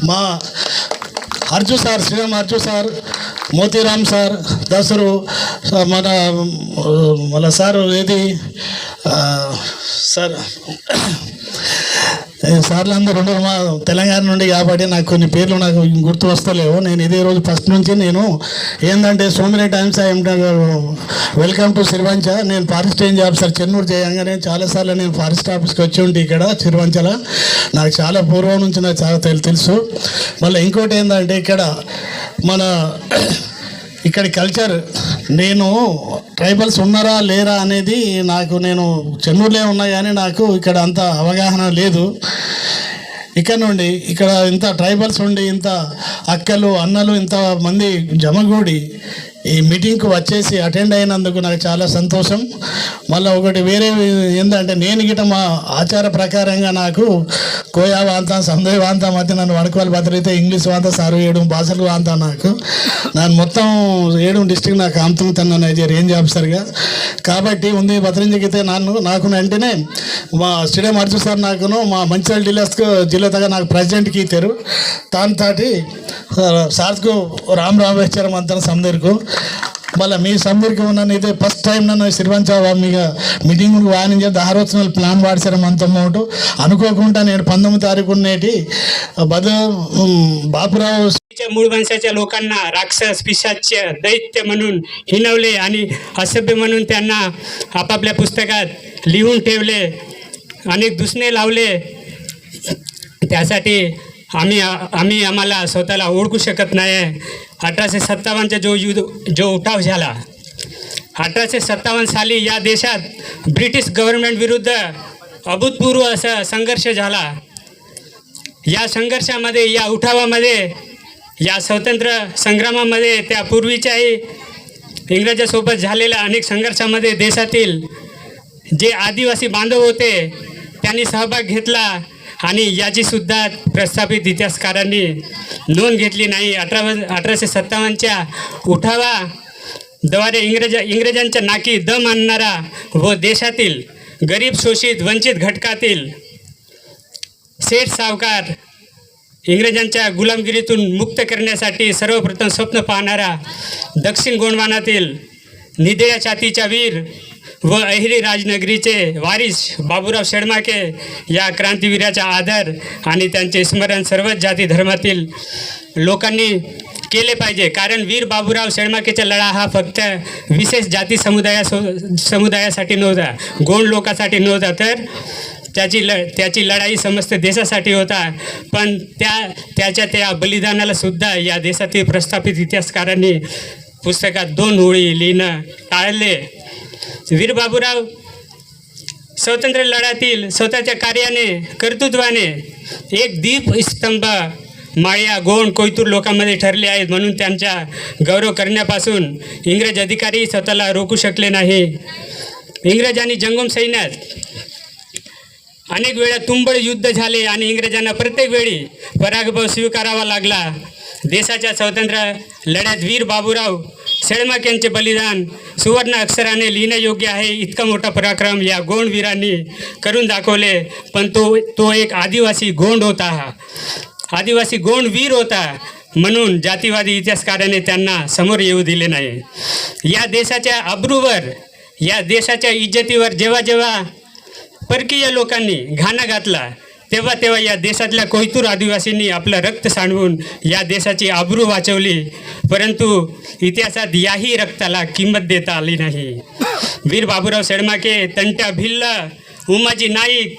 మా అర్జు సార్, శ్రీరామ్ అర్జు సార్, మోతీరామ్ సార్, దసరు, స-, మన, ఆ, మన సార్ ఏది, ఆ, సార్, ఏ, సార్లు అందరూ ఉన్నారు మా తెలంగాణ నుండి కాబట్టి నాకు కొన్ని పేర్లు నాకు గుర్తు వస్తలేవు. నేను ఇదే రోజు ఫస్ట్ నుంచి నేను ఏంటంటే, so many times I am welcome to Sirivancha. నేను ఫారెస్ట్ రేంజ్ ఆఫీసర్ చెన్నూరు చేయంగానే చాలాసార్లు నేను ఫారెస్ట్ ఆఫీస్కి వచ్చి ఉంటే ఇక్కడ సిరివంచల నాకు చాలా పూర్వం నుంచి నాకు చాలా తెలు- తెలుసు. మళ్ళీ ఇంకోటి ఏంటంటే, ఇక్కడ మన ఇక్కడ కల్చర్, నేను ట్రైబల్స్ ఉన్నారా లేరా అనేది నాకు, నేను చెన్నూరులో ఉన్నా కానీ నాకు ఇక్కడ అంత అవగాహన లేదు. ఇక్కడ నుండి ఇక్కడ ఇంత ట్రైబల్స్ ఉండి, ఇంత అక్కలు అన్నలు, ఇంత మంది జమగూడి ఈ మీటింగ్కు వచ్చేసి అటెండ్ అయినందుకు నాకు చాలా సంతోషం. మళ్ళీ ఒకటి వేరే ఏంటంటే, నేను గిట్ట మా ఆచార ప్రకారంగా నాకు కోయా వాంతా, సందోయ్ వాంతా మధ్య నన్ను వడకవాలి బదులైతే ఇంగ్లీష్ వాంతా, సారు ఏడు భాషలు వాంతా నాకు. నన్ను మొత్తం ఏడు డిస్ట్రిక్ట్ నాకు ఆమ్తం తన్నాను అయితే రేంజ్ ఆఫీసర్గా. కాబట్టి ఉంది భద్రంజగితే నన్ను నాకు వెంటనే మా స్టేడియం అర్జు సార్ నాకును మా మంచిర్యాల జిల్లా, జిల్లా తగ్గ నాకు ప్రెసిడెంట్కి ఇచ్చారు. దాని తాటి సార్కు రామ్ రామ్ వేచారు మంత్రం సందీర్కు. మళ్ళీ మీ సందీర్కి ఉన్నాను, ఇదే ఫస్ట్ టైం నన్ను సిరివంచ మీగా మీటింగ్ వాణించే దహరోచనలు ప్లాన్ వాడిసారు మనతో మోటు. అనుకోకుండా నేను పంతొమ్మిది తారీఖు నేటి బదు బాపురావు. मूळ वंशाच्या लोकांना राक्षस, पिशाच्य, दैत्य म्हणून हिणवले आणि असभ्य म्हणून त्यांना आपापल्या पुस्तकात लिहून ठेवले, अनेक दुसणे लावले. त्यासाठी आम्ही आम्ही आम्हाला स्वतःला ओळखू शकत नाही. अठराशे सत्तावन्नचा जो युद्ध, जो उठाव झाला, अठराशे सत्तावन्न साली या देशात ब्रिटिश गव्हर्नमेंट विरुद्ध अभूतपूर्व असा संघर्ष झाला. या संघर्षामध्ये, या उठावामध्ये, या स्वातंत्र्य संग्रामामध्ये त्या पूर्वीच्याही इंग्रजासोबत झालेल्या अनेक संघर्षामध्ये देशातील जे आदिवासी बांधव होते, त्यांनी सहभाग घेतला आणि याची सुद्धा प्रस्थापित इतिहासकारांनी नोंद घेतली नाही. अठरा अठराशे सत्तावन्नच्या उठावाद्वारे इंग्रज इंग्रजांच्या नाकी दम आणणारा व देशातील गरीब, शोषित, वंचित घटकातील सेठ सावकार इंग्रजांच्या गुलामगिरीतून मुक्त करण्यासाठी सर्वप्रथम स्वप्न पाहणारा दक्षिण गोंडवानातील निधड्या छातीचा वीर व अहिरी राजनगरीचे वारिस बाबूराव शेडमाके या क्रांतीवीराचा आदर आणि त्यांचे स्मरण सर्वच जाती धर्मातील लोकांनी केले पाहिजे. कारण वीर बाबूराव शेडमाकेचा लढा हा फक्त विशेष जाती समुदाया समुदायासाठी नव्हता, गोंड लोकांसाठी नव्हता, तर त्याची ल त्याची लढाई समस्त देशासाठी होता. पण त्या त्याच्या त्या बलिदानाला सुद्धा या देशातील प्रस्थापित इतिहासकारांनी पुस्तकात दोन ओळी लिहिणं टाळले. वीर बाबूराव स्वातंत्र्य लढ्यातील स्वतःच्या कार्याने, कर्तृत्वाने एक दीप स्तंभ माळ्या गोंड कोयतूर लोकांमध्ये ठरले आहेत, म्हणून त्यांचा गौरव करण्यापासून इंग्रज अधिकारी स्वतःला रोखू शकले नाही. इंग्रजांनी जंगम सैन्यात अनेक वेळा तुंबळ युद्ध झाले आणि इंग्रजांना प्रत्येक वेळी पराभव स्वीकारावा लागला. देशाच्या स्वातंत्र्य लढ्यात वीर बाबूराव शेळमाक यांचे बलिदान सुवर्ण अक्षराने लिहिण्यायोग्य आहे. इतका मोठा पराक्रम या गोंड वीरांनी करून दाखवले. पण तो तो एक आदिवासी गोंड होता. हा आदिवासी गोंड वीर होता, म्हणून जातीवादी इतिहासकाराने त्यांना समोर येऊ दिले नाही. या देशाच्या अब्रूवर, या देशाच्या इज्जतीवर जेव्हा जेव्हा परकीय लोकांनी घाणा घातला, तेव्हा तेव्हा या देशातल्या कोहितूर आदिवासींनी आपलं रक्त सांडवून या देशाची आबरू वाचवली. परंतु इतिहासात याही रक्ताला किंमत देता आली नाही. वीर बाबूराव शेडमाके, तंट्या भिल्ल, उमाजी नाईक,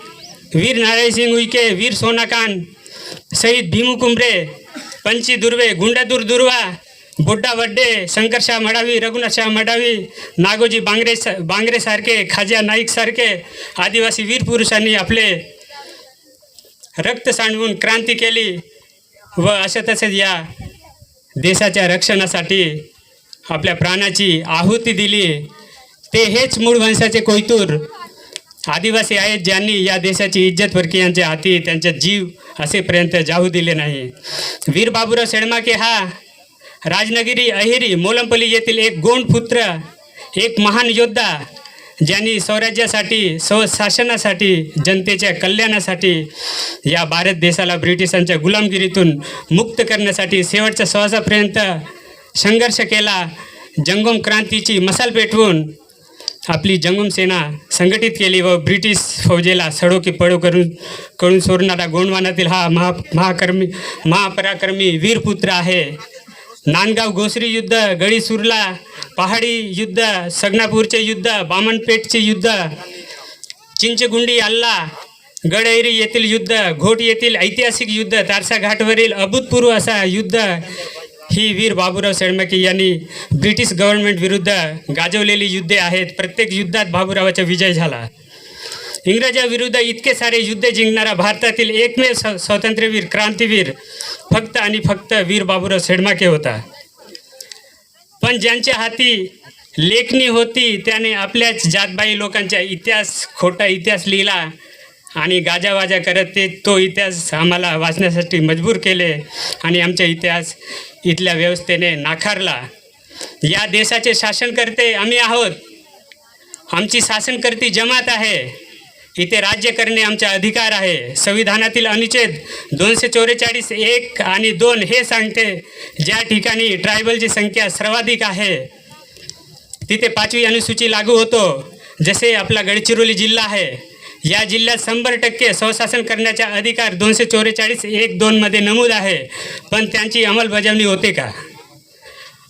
वीर नारायणसिंग उईके, वीर सोनाकान, शहीद भीमू कुंबरे, पंची दुर्वे, गुंडादूर दुर्वा, बोड्डा वड्डे, शंकरशाह मडावी, रघुनाथशाह मडावी, नागोजी बांगरे, बांगरे सारखे, खाजा नाईक सारखे आदिवासी वीर पुरुषांनी आपले रक्त सांडवून क्रांती केली व अशा तसेच या देशाच्या रक्षणासाठी आपल्या प्राणाची आहुती दिली, ते हेच मूळ वंशाचे कोयतूर आदिवासी आहेत, ज्यांनी या देशाची इज्जत परकीयांच्या हाती त्यांचा जीव असेपर्यंत जाऊ दिले नाही. वीर बाबूराव सेडमाके हा राजनगिरी अहिरी मोलंपल्ली येथील एक गोंड पुत्र, एक महान योद्धा, ज्यांनी स्वराज्यासाठी, स्वशासनासाठी, जनतेच्या कल्याणासाठी, या भारत देशाला ब्रिटिशांच्या गुलामगिरीतून मुक्त करण्यासाठी शेवटच्या श्वासापर्यंत संघर्ष केला. जंगम क्रांतीची मशाल पेटवून आपली जंगम सेना संघटित केली व ब्रिटिश फौजेला सडो की पडो करून, करून सोडणारा गोंडवानातील हा महा महाकर्मी महापराक्रमी वीरपुत्र आहे. नांदगाव घोसरी युद्ध, गडी सुरला पहाडी युद्ध, सगनापूरचे युद्ध, बामनपेठचे युद्ध, चिंचगुंडी अल्ला, गडऐरी येथील युद्ध, घोट येथील ऐतिहासिक युद्ध, तारसा घाटवरील अभूतपूर्व असा युद्ध ही वीर बाबूराव सेडमाके यांनी ब्रिटिश गव्हर्नमेंट विरुद्ध गाजवलेली युद्धे आहेत. प्रत्येक युद्धात बाबूरावाचा विजय झाला. इंग्रजाविरुद्ध इतके सारे युद्ध जिंकणारा भारतातील एकमेव स्व- स्वातंत्र्यवीर, क्रांतीवीर फक्त आणि फक्त वीर बाबूराव सेडमाके होता. पण ज्यांच्या हाती लेखणी होती, त्याने आपल्याच जातबाई लोकांचा इतिहास, खोटा इतिहास लिहिला आणि गाजावाजा करत ते तो इतिहास आम्हाला वाचण्यासाठी मजबूर केले आणि आमचा इतिहास इथल्या व्यवस्थेने नाकारला. या देशाचे शासनकर्ते आम्ही आहोत. आमची शासनकर्ती जमात आहे. इथे राज्य करणे आमचा अधिकार आहे. संविधानातील अनुच्छेद दोनशे चौवेचाळीस एक आणि दोन हे सांगते, ज्या ठिकाणी ट्रायबलची संख्या सर्वाधिक आहे, तिथे पाचवी अनुसूची लागू होतो. जसे आपला गडचिरोली जिल्हा आहे, या जिल्ह्यात शंभर टक्के स्वशासन करण्याचा अधिकार दोनशे चौवेचाळीस एक दोन मध्ये नमूद आहे, पण त्यांची अंमलबजावणी होते का?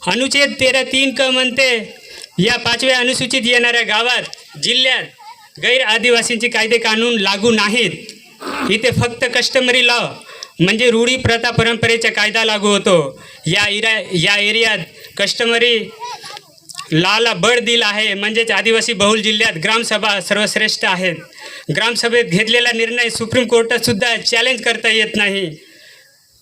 अनुच्छेद तेरा तीन क म्हणते, या पाचव्या अनुसूचित येणाऱ्या गावात, जिल्ह्यात गैर आदिवासींचे कायदे कानून लागू नाहीत. इथे फक्त कस्टमरी लॉ, म्हणजे रूढी प्रथा परंपरेचा कायदा लागू होतो. या इरा या एरियात कस्टमरी लॉला बळ दिलं आहे, म्हणजेच आदिवासी बहुल जिल्ह्यात ग्रामसभा सर्वश्रेष्ठ आहेत. ग्रामसभेत घेतलेला निर्णय सुप्रीम कोर्टात सुद्धा चॅलेंज करता येत नाही.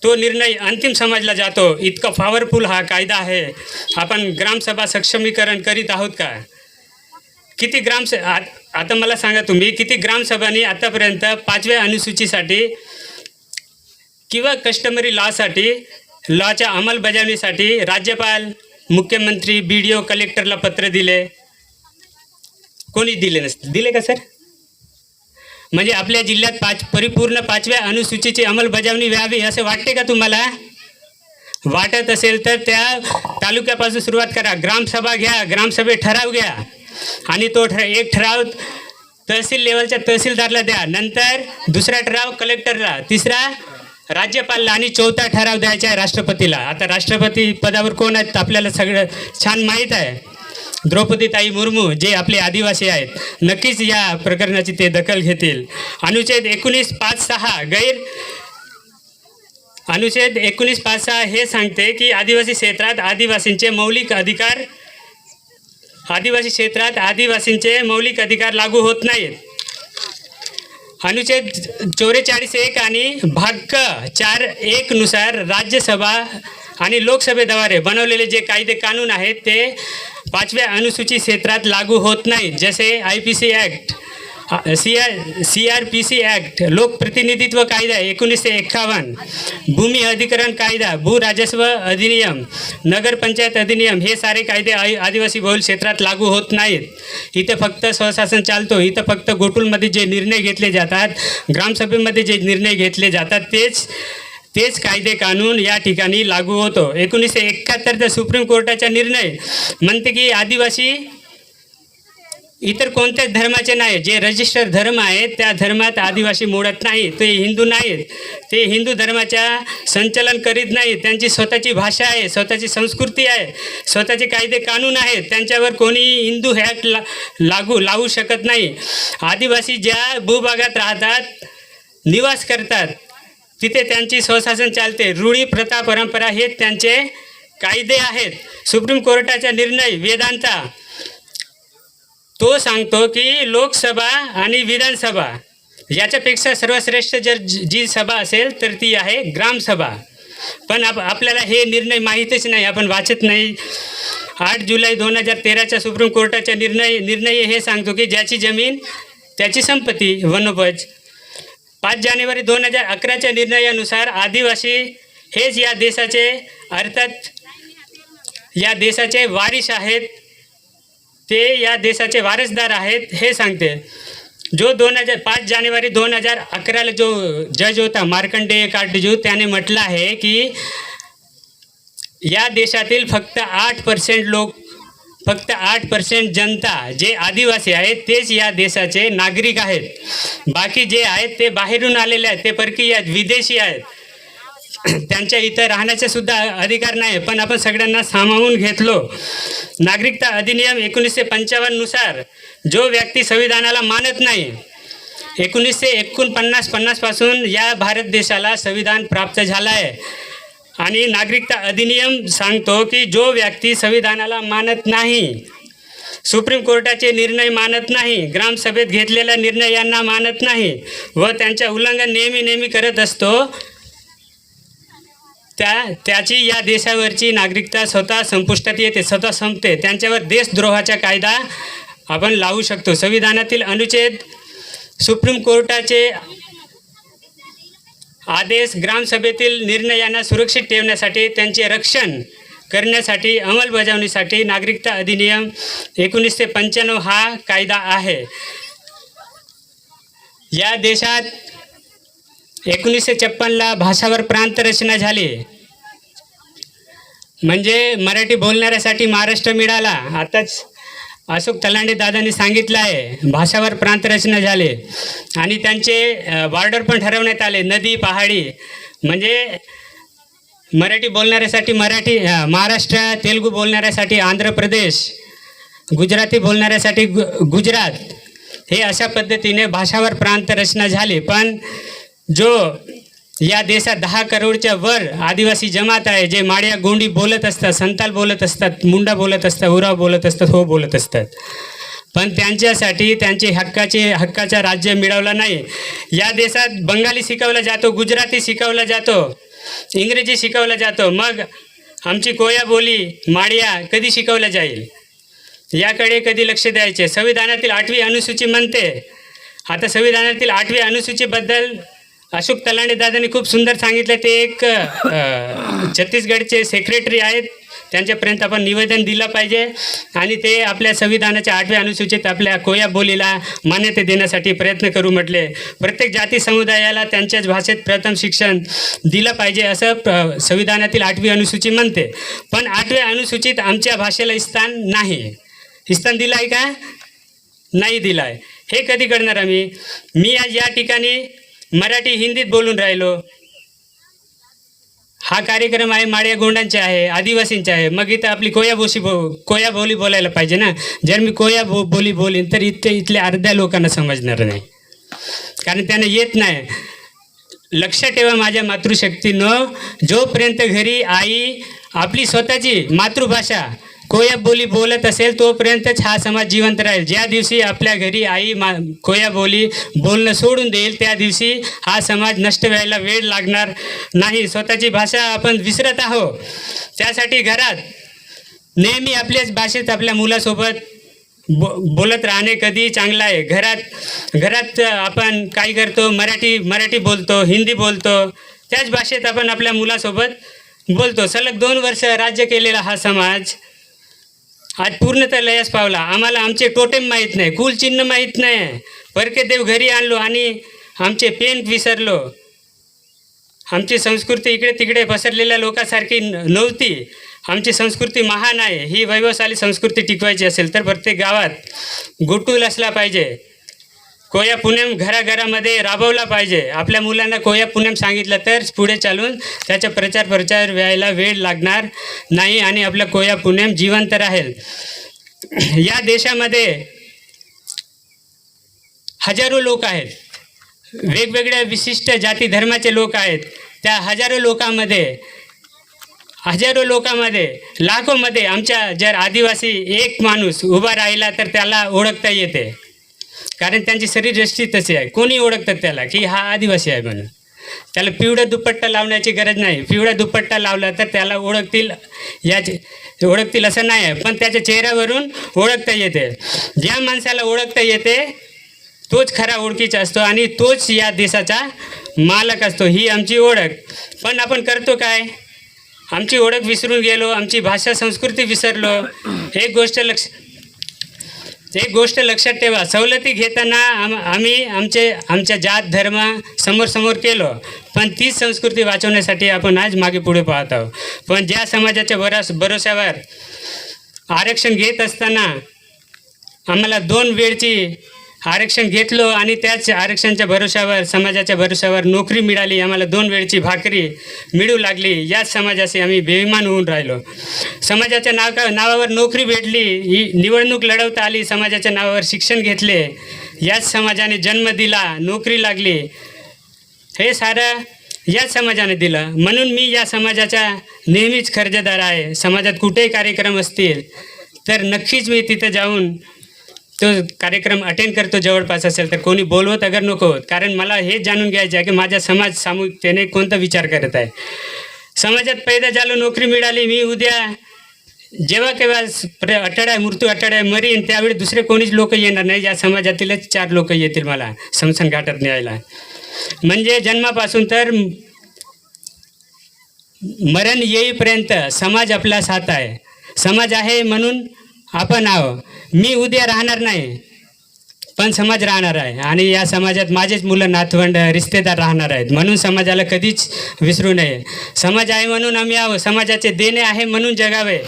तो निर्णय अंतिम समजला जातो, इतका पॉवरफुल हा कायदा आहे. आपण ग्रामसभा सक्षमीकरण करीत आहोत का? किती ग्रामस आ- आता मला सांगा, तुम्ही किती ग्रामसभांनी आतापर्यंत पाचव्या अनुसूचीसाठी किंवा कस्टमरी लॉसाठी, लॉच्या अंमलबजावणीसाठी राज्यपाल, मुख्यमंत्री, बीडीओ, कलेक्टरला पत्र दिले? कोणी दिले नसते, दिले का सर? म्हणजे आपल्या जिल्ह्यात पाच परिपूर्ण पाचव्या अनुसूचीची अंमलबजावणी व्हावी असे वाटते का तुम्हाला? वाटत असेल तर त्या तालुक्यापासून सुरुवात करा. ग्रामसभा घ्या, ग्रामसभेत ठराव घ्या आणि तो ठर एक ठराव तहसील लेवलच्या तहसीलदारला द्या, नंतर दुसरा ठराव कलेक्टरला, तिसरा राज्यपालला आणि चौथा ठराव द्यायचा आहे राष्ट्रपतीला. आता राष्ट्रपती पदावर कोण आहेत आपल्याला सगळं छान माहीत आहे, द्रौपदी ताई मुर्मू, जे आपले आदिवासी आहेत. नक्कीच या प्रकरणाची ते दखल घेतील. अनुच्छेद एकोणीस पाच सहा गैर अनुच्छेद एकोणीस पाच सहा हे सांगते की आदिवासी क्षेत्रात आदिवासींचे मौलिक अधिकार आदिवासी क्षेत्रात आदिवासींचे मौलिक अधिकार लागू होत नाहीत. अनुच्छेद चौवेचाळीस एक आणि भाग क चार एक नुसार राज्यसभा आणि लोकसभेद्वारे बनवलेले जे कायदे कानून आहेत ते पाचव्या अनुसूची क्षेत्रात लागू होत नाहीत, जसे I P C act, C R C R P C act, लोकप्रतिनिधित्व कायदा एकोणीसशे एक्कावन्न, भूमी अधिकरण कायदा, भू राजस्व अधिनियम, नगर पंचायत अधिनियम, हे सारे कायदे आय- आदिवासी बहुल क्षेत्रात लागू होत नाहीत. इथे फक्त स्वशासन चालतो. इथं फक्त गोटुलमध्ये जे निर्णय घेतले जातात, ग्रामसभेमध्ये जे निर्णय घेतले जातात, तेच तेच कायदे कानून या ठिकाणी लागू होतो. एकोणीसशे एकाहत्तरचा सुप्रीम कोर्टाचा निर्णय म्हणते की आदिवासी इतर कोणत्याच धर्माचे नाही, जे रजिस्टर धर्म आहे त्या धर्मात आदिवासी मोडत नाही, ते हिंदू नाहीत, ते हिंदू धर्माच्या संचलन करीत नाही. त्यांची स्वतःची भाषा आहे, स्वतःची संस्कृती आहे, स्वतःचे कायदे कानून आहेत. त्यांच्यावर कोणी हिंदू ॲक्ट ला लागू लावू शकत नाही. आदिवासी ज्या भूभागात राहतात, निवास करतात, तिथे त्यांची स्वशासन चालते. रूढी, प्रथा, परंपरा हे त्यांचे कायदे आहेत. सुप्रीम कोर्टाचा निर्णय वेदांता तो सांगतो की लोकसभा आणि विधानसभा याच्यापेक्षा सर्वश्रेष्ठ जर जी जी सभा असेल तर ती आहे ग्रामसभा. पण आप आपल्याला हे निर्णय माहीतच नाही, आपण वाचत नाही. आठ जुलै दोन हजार तेराच्या सुप्रीम कोर्टाचा निर्णय निर्णय हे सांगतो की ज्याची जमीन त्याची संपत्ती, वनोपज. पाच जानेवारी दोन हजार अकराच्या निर्णयानुसार आदिवासी हेच या देशाचे, अर्थात या देशाचे वारिस आहेत, ते या देशाचे वारसदार आहेत हे सांगते. जो दोन हजार पाच जानेवारी दोन हजार अकराला जो जज होता मार्कंडेय कार्डजू, त्याने म्हटलं आहे की या देशातील फक्त आठ पर्सेंट लोक, फक्त आठ पर्सेंट जनता जे आदिवासी आहेत तेच या देशाचे नागरिक आहेत. बाकी जे आहेत ते बाहेरून आलेले आहेत, ते परकीय आहेत, विदेशी आहेत. त्यांच्या इथं राहण्याचा सुद्धा अधिकार नाही. पण आपण सगळ्यांना सामावून घेतलो. नागरिकता अधिनियम एकोणीसशे पंचावन्न नुसार जो व्यक्ती संविधानाला मानत नाही, एकोणीसशे एकोणपन्नास पन्नास पासून या भारत देशाला संविधान प्राप्त झालं आहे. आणि नागरिकता अधिनियम सांगतो की जो व्यक्ती संविधानाला मानत नाही, सुप्रीम कोर्टाचे निर्णय मानत नाही, ग्रामसभेत घेतलेल्या निर्णयांना मानत नाही व त्यांच्या उल्लंघन नेहमी नेहमी करत असतो, त्या त्याची या देशावरची नागरिकता स्वतः संपुष्टात येते, स्वतः संपते. त्यांच्यावर देशद्रोहाचा कायदा आपण लावू शकतो. संविधानातील अनुच्छेद सुप्रीम कोर्टाचे आदेश, ग्रामसभेतील निर्णयांना सुरक्षित ठेवण्यासाठी, त्यांचे रक्षण करण्यासाठी, अंमलबजावणीसाठी नागरिकता अधिनियम एकोणीसशे पंच्याण्णव हा कायदा आहे. या देशात एकोणीसशे छप्पनला भाषावर प्रांत रचना झाली, म्हणजे मराठी बोलणाऱ्यासाठी महाराष्ट्र मिळाला. आताच अशोक तलांडे दादांनी सांगितलं आहे, भाषावर प्रांत रचना झाले आणि त्यांचे अ, बॉर्डर पण ठरवण्यात आले, नदी पहाडी, म्हणजे मराठी बोलणाऱ्यासाठी मराठी अ, महाराष्ट्र, तेलुगू बोलणाऱ्यासाठी आंध्र प्रदेश, गुजराती बोलणाऱ्यासाठी गु- गुजरात. हे अशा पद्धतीने भाषावर प्रांत रचना झाली. पण जो या देशात दहा करोडच्या वर आदिवासी जमात आहे, जे माडिया गोंडी बोलत असतात, संताल बोलत असतात, मुंडा बोलत असतात, उराव बोलत असतात, हो बोलत असतात, पण त्यांच्यासाठी त्यांचे हक्काचे हक्काचा राज्य मिळवला नाही. या देशात बंगाली शिकवला जातो, गुजराती शिकवला जातो, इंग्रजी शिकवला जातो, मग आमची कोया बोली माडिया कधी शिकवल्या जाईल, याकडे कधी लक्ष द्यायचे? संविधानातील आठवी अनुसूची म्हणते. आता संविधानातील आठवी अनुसूचीबद्दल अशोक तलांडे दादांनी खूप सुंदर सांगितलं. ते एक अ, छत्तीसगडचे सेक्रेटरी आहेत, त्यांच्यापर्यंत आपण निवेदन दिलं पाहिजे आणि ते आपल्या संविधानाच्या आठव्या अनुसूचीत आपल्या कोया बोलीला मान्यता देण्यासाठी प्रयत्न करू म्हटले. प्रत्येक जाती समुदायाला त्यांच्याच भाषेत प्रथम शिक्षण दिलं पाहिजे असं प्र- संविधानातील आठवी अनुसूची म्हणते. पण आठव्या अनुसूचीत आमच्या भाषेला स्थान नाही. स्थान दिलं आहे का? नाही दिलं आहे. हे कधी करणार आम्ही? मी आज या ठिकाणी मराठी हिंदीत बोलून राहिलो. हा कार्यक्रम आहे, माळ्या गोंडांचा आहे, आदिवासींचा आहे, मग इथं आपली कोया बोशी बो कोया बोली बोलायला पाहिजे ना. जर मी कोया बो बोली बोलीन तर इथले इथल्या अर्ध्या लोकांना समजणार नाही, कारण त्यांना येत नाही. लक्ष ठेवा माझ्या मातृशक्तीनं, जोपर्यंत घरी आई आपली स्वतःची मातृभाषा कोया बोली बोलत असेल तोपर्यंतच हा समाज जिवंत राहील. ज्या दिवशी आपल्या घरी आई मा कोया बोली बोलणं सोडून देईल त्या दिवशी हा समाज नष्ट व्हायला वेळ लागणार नाही. स्वतःची भाषा आपण विसरत आहोत, त्यासाठी घरात नेहमी आपल्याच भाषेत आपल्या मुलासोबत बो बोलत राहणे कधी चांगलं आहे. घरात घरात आपण काय करतो, मराठी मराठी बोलतो, हिंदी बोलतो, त्याच भाषेत आपण आपल्या मुलासोबत बोलतो. सलग दोन वर्ष राज्य केलेला हा समाज आज पूर्णतः लयास पावला. आम्हाला आमचे टोटेम माहीत नाही, कुल चिन्ह माहीत नाही. परके देव घरी आणलो आणि आमचे पेन विसरलो. आमची संस्कृती इकडे तिकडे पसरलेल्या लोकांसारखी न- नव्हती. आमची संस्कृती महान आहे. ही वैभवशाली संस्कृती टिकवायची असेल तर प्रत्येक गावात गुटूल असला पाहिजे. कोया पुनेम घराघरामध्ये राबवला पाहिजे. आपल्या मुलांना कोया पुनेम सांगितलं तर पुढे चालून त्याचा प्रचार प्रचार व्हायला वेळ लागणार नाही आणि आपला कोया पुनेम जिवंत राहील. या देशामध्ये हजारो लोक आहेत, वेगवेगळ्या विशिष्ट जाती धर्माचे लोक आहेत. त्या हजारो लोकांमध्ये हजारो लोकांमध्ये लाखोमध्ये आमच्या जर आदिवासी एक माणूस उभा राहिला तर त्याला ओळखता येते, कारण त्यांची शरीरयष्टी तशी आहे. कोणी ओळखतात त्याला की हा आदिवासी आहे म्हणून. त्याला पिवळा दुपट्टा लावण्याची गरज नाही. पिवळा दुपट्टा लावला तर त्याला ओळखतील, याचे ओळखतील असं नाही आहे, पण त्याच्या चेहऱ्यावरून ओळखता येते. ज्या माणसाला ओळखता येते तोच खरा ओळखीचा असतो आणि तोच या देशाचा मालक असतो, ही आमची ओळख. पण आपण करतो काय? आमची ओळख विसरून गेलो, आमची भाषा संस्कृती विसरलो. एक गोष्ट लक्ष एक गोष्ट लक्षात ठेवा, सवलती घेताना आम आम्ही आमचे आमच्या जात धर्म समोर समोर केलो, पण तीच संस्कृती वाचवण्यासाठी आपण आज मागे पुढे पाहत आहोत. पण ज्या समाजाच्या भरोस भरोश्यावर आरक्षण घेत असताना आम्हाला दोन वेळची आरक्षण घेतलो आणि त्याच आरक्षणच्या भरोशावर, समाजाच्या भरोशावर नोकरी मिळाली, आम्हाला दोन वेळची भाकरी मिळू लागली, याच समाजाशी आम्ही बेईमान होऊन राहिलो. समाजाच्या नाव नावावर नोकरी भेटली, ही निवडणूक लढवता आली, समाजाच्या नावावर शिक्षण घेतले, याच समाजाने जन्म दिला, नोकरी लागली, हे सारं याच समाजाने दिलं. म्हणून मी या समाजाचा नेहमीच खर्जदार आहे. समाजात कुठेही कार्यक्रम असतील तर नक्कीच मी तिथं जाऊन तो कार्यक्रम अटेंड करतो, जवळपास असेल तर. कोणी बोलवत अगर नको, कारण मला हेच जाणून घ्यायचं आहे की माझा समाज सामूहिकतेने कोणता विचार करत आहे. समाजात पैदा झालो, नोकरी मिळाली, मी उद्या जेव्हा केव्हा स- प्र- अटळ आहे, मृत्यू अटळ आहे, मरीन, त्यावेळी दुसरे कोणीच लोक येणार नाही. या समाजातीलच चार लोक येतील मला स्मशान घाटात न्यायला. म्हणजे जन्मापासून तर मरण येईपर्यंत समाज आपला साथ आहे. समाज आहे म्हणून आपण आहो. मी उद्या राहणार नाही, पण समाज राहणार आहे आणि या समाजात माझेच मुलं, नातवंड, रिश्तेदार राहणार आहेत, म्हणून समाजाला कधीच विसरू नये. समाज आहे म्हणून आम्ही आहोत, समाजाचे देणे आहे म्हणून जगावे.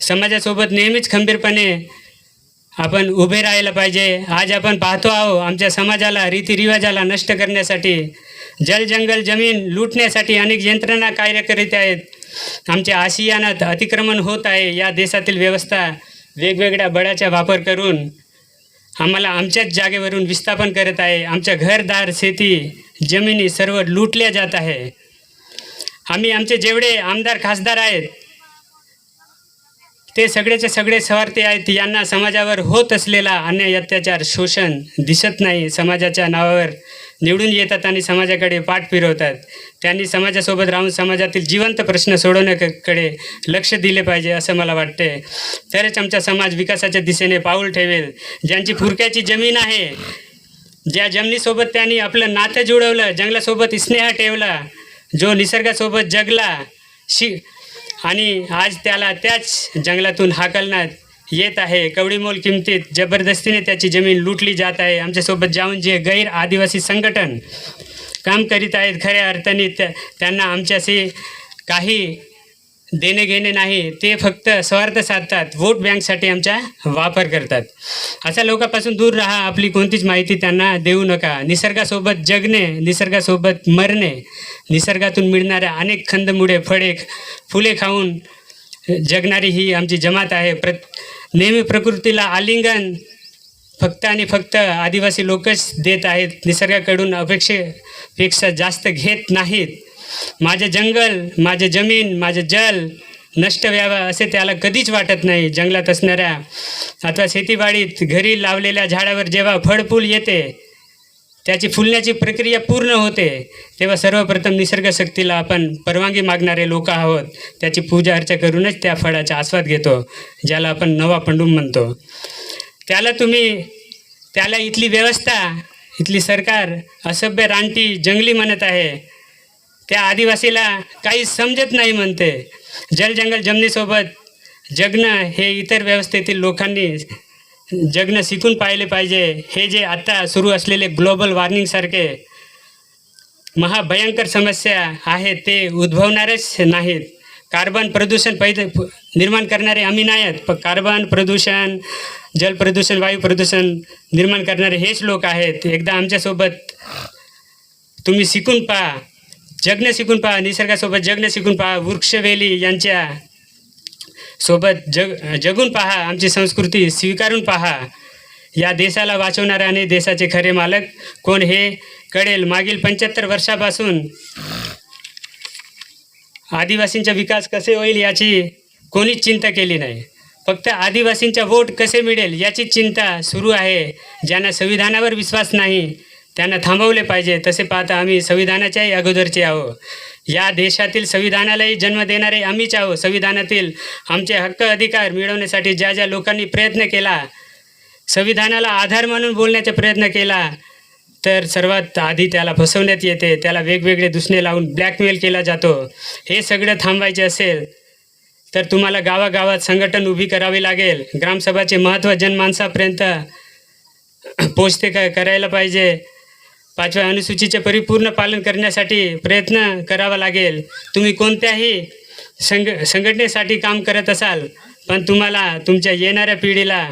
समाजासोबत नेहमीच खंबीरपणे आपण उभे राहायला पाहिजे. आज आपण पाहतो आहोत, आमच्या समाजाला, रीतिरिवाजाला नष्ट करण्यासाठी, जल जंगल जमीन लुटण्यासाठी अनेक यंत्रणा कार्य करीत आहेत. आमच्या आशियानात अतिक्रमण होत आहे. या देशातील व्यवस्था वेगवेगळ्या बळाचा वापर करून आम्हाला आमच्याच जागेवरून विस्थापन करत आहे. आमच्या घरदार, शेती, जमिनी सर्व लुटल्या जात आहे. आम्ही आमचे जेवढे आमदार, खासदार आहेत, ते सगळेचे सगळे स्वार्थी आहेत. यांना समाजावर होत असलेला अन्याय, अत्याचार, शोषण दिसत नाही. समाजाच्या नावावर निवडून येतात आणि समाजाकडे पाठ फिरवतात. त्यांनी समाजासोबत राहून समाजातील जिवंत प्रश्न सोडवण्याकडे लक्ष दिले पाहिजे, असं मला वाटते. तरच आमचा समाज विकासाच्या दिशेने पाऊल ठेवेल. ज्यांची फुरक्याची जमीन आहे, ज्या जमिनीसोबत त्यांनी आपलं नातं जुळवलं, जंगलासोबत स्नेह ठेवला, जो निसर्गासोबत जगला, शि आणि आज त्याला त्याच जंगलातून हाकलण्यात येत आहे. कवडीमोल किमतीत जबरदस्तीने त्याची जमीन लुटली जात आहे. आमच्यासोबत जाऊन जे गैर आदिवासी संघटन काम करीत आहेत, खऱ्या अर्थाने त्या- त्यांना आमच्याशी काही देणे घेणे नाही, ते फक्त स्वार्थ साधतात, वोट बँकसाठी आमचा वापर करतात. अशा लोकांपासून दूर राहा. आपली कोणतीच माहिती त्यांना देऊ नका. निसर्गासोबत जगणे, निसर्गासोबत मरणे, निसर्गातून मिळणाऱ्या अनेक कंदमुळे, फळे, फुले खाऊन जगणारी ही आमची जमात आहे. प्र नेहमी प्रकृतीला आलिंगन फक्त आणि फक्त आदिवासी लोकच देत आहेत, निसर्गाकडून अपेक्षेपेक्षा जास्त घेत नाहीत. माझे जंगल, माझे जमीन, माझे जल नष्ट व्हावं असे त्याला कधीच वाटत नाही. जंगलात असणाऱ्या अथवा शेतीवाडीत घरी लावलेल्या झाडावर जेव्हा फळफूल येते, त्याची फुलण्याची प्रक्रिया पूर्ण होते, तेव्हा सर्वप्रथम निसर्ग शक्तीला आपण परवानगी मागणारे लोक आहोत. त्याची पूजा अर्चा करूनच त्या फळाचा आस्वाद घेतो, ज्याला आपण नवा पंडूम म्हणतो. त्याला तुम्ही, त्याला इथली व्यवस्था, इथली सरकार असभ्य, रानटी, जंगली म्हणत आहे. त्या आदिवासीला काही समजत नाही म्हणते. जल जंगल जमिनीसोबत जगणं हे इतर व्यवस्थेतील लोकांनी जगणं शिकून पाहिले पाहिजे. हे जे आता सुरू असलेले ग्लोबल वॉर्मिंग सारखे महाभयंकर समस्या आहे, ते उद्भवणारच नाहीत. कार्बन प्रदूषण पैदा निर्माण करणारे आम्ही नाही आहेत, पण कार्बन प्रदूषण, जल प्रदूषण, वायू प्रदूषण निर्माण करणारे हेच लोक आहेत. एकदा आमच्यासोबत तुम्ही शिकून पहा, जगणं शिकून पहा, निसर्गासोबत जगणं शिकून पहा, वृक्षवेली यांच्या सोबत जग जगून पहा, आमची संस्कृती स्वीकारून पहा. या देशाला वाचवणारे आणि देशाचे खरे मालक कोण हे कळेल. मागील पंच्याहत्तर वर्षापासून आदिवासींचा विकास कसे होईल याची कोणीच चिंता केली नाही. फक्त आदिवासींचा वोट कसे मिळेल याची चिंता सुरू आहे. ज्यांना संविधानावर विश्वास नाही, त्यांना थांबवले पाहिजे. तसे पाहता आम्ही संविधानाच्याही अगोदरचे आहो. या देशातील संविधानालाही जन्म देणारे आम्हीच आहो. संविधानातील आमचे हक्क अधिकार मिळवण्यासाठी ज्या ज्या लोकांनी प्रयत्न केला, संविधानाला आधार मानून बोलण्याचा प्रयत्न केला, तर सर्वात आधी त्याला फसवण्यात येते. त्याला वेगवेगळे दुसणे लावून ब्लॅकमेल केला जातो. हे सगळं थांबवायचे असेल, तर तुम्हाला गावागावात संघटन उभी करावी लागेल. ग्रामसभाचे महत्त्व जनमानसापर्यंत पोचते क-, करायला पाहिजे. पाचव्या अनुसूचीचे परिपूर्ण पालन करण्यासाठी प्रयत्न करावा लागेल. तुम्ही कोणत्याही संघ-, संघटनेसाठी काम करत असाल, पण तुम्हाला तुमच्या येणाऱ्या पिढीला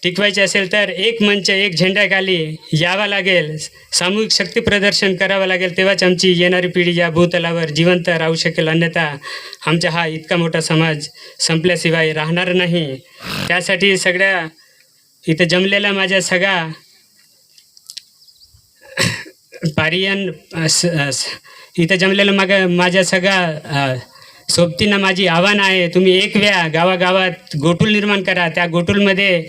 टिकवायचे असेल, तर एक मंच, एक झेंड्याखाली यावा लागेल, सामूहिक शक्ती प्रदर्शन करावं लागेल. तेव्हाच आमची येणारी पिढी या भूतलावर जिवंत राहू शकेल. अन्यथा आमचा हा इतका मोठा समाज संपल्याशिवाय राहणार नाही. त्यासाठी सगळ्या इथं जमलेला माझ्या सगळा पारियन, अ, स-, अ, स-, इथं जमलेलं मग माझ्या सगळ्या, अ, सोबतींना माझी आव्हान आहे, तुम्ही एक व्या, गावागावात गोटूल निर्माण करा. त्या गोटूलमध्ये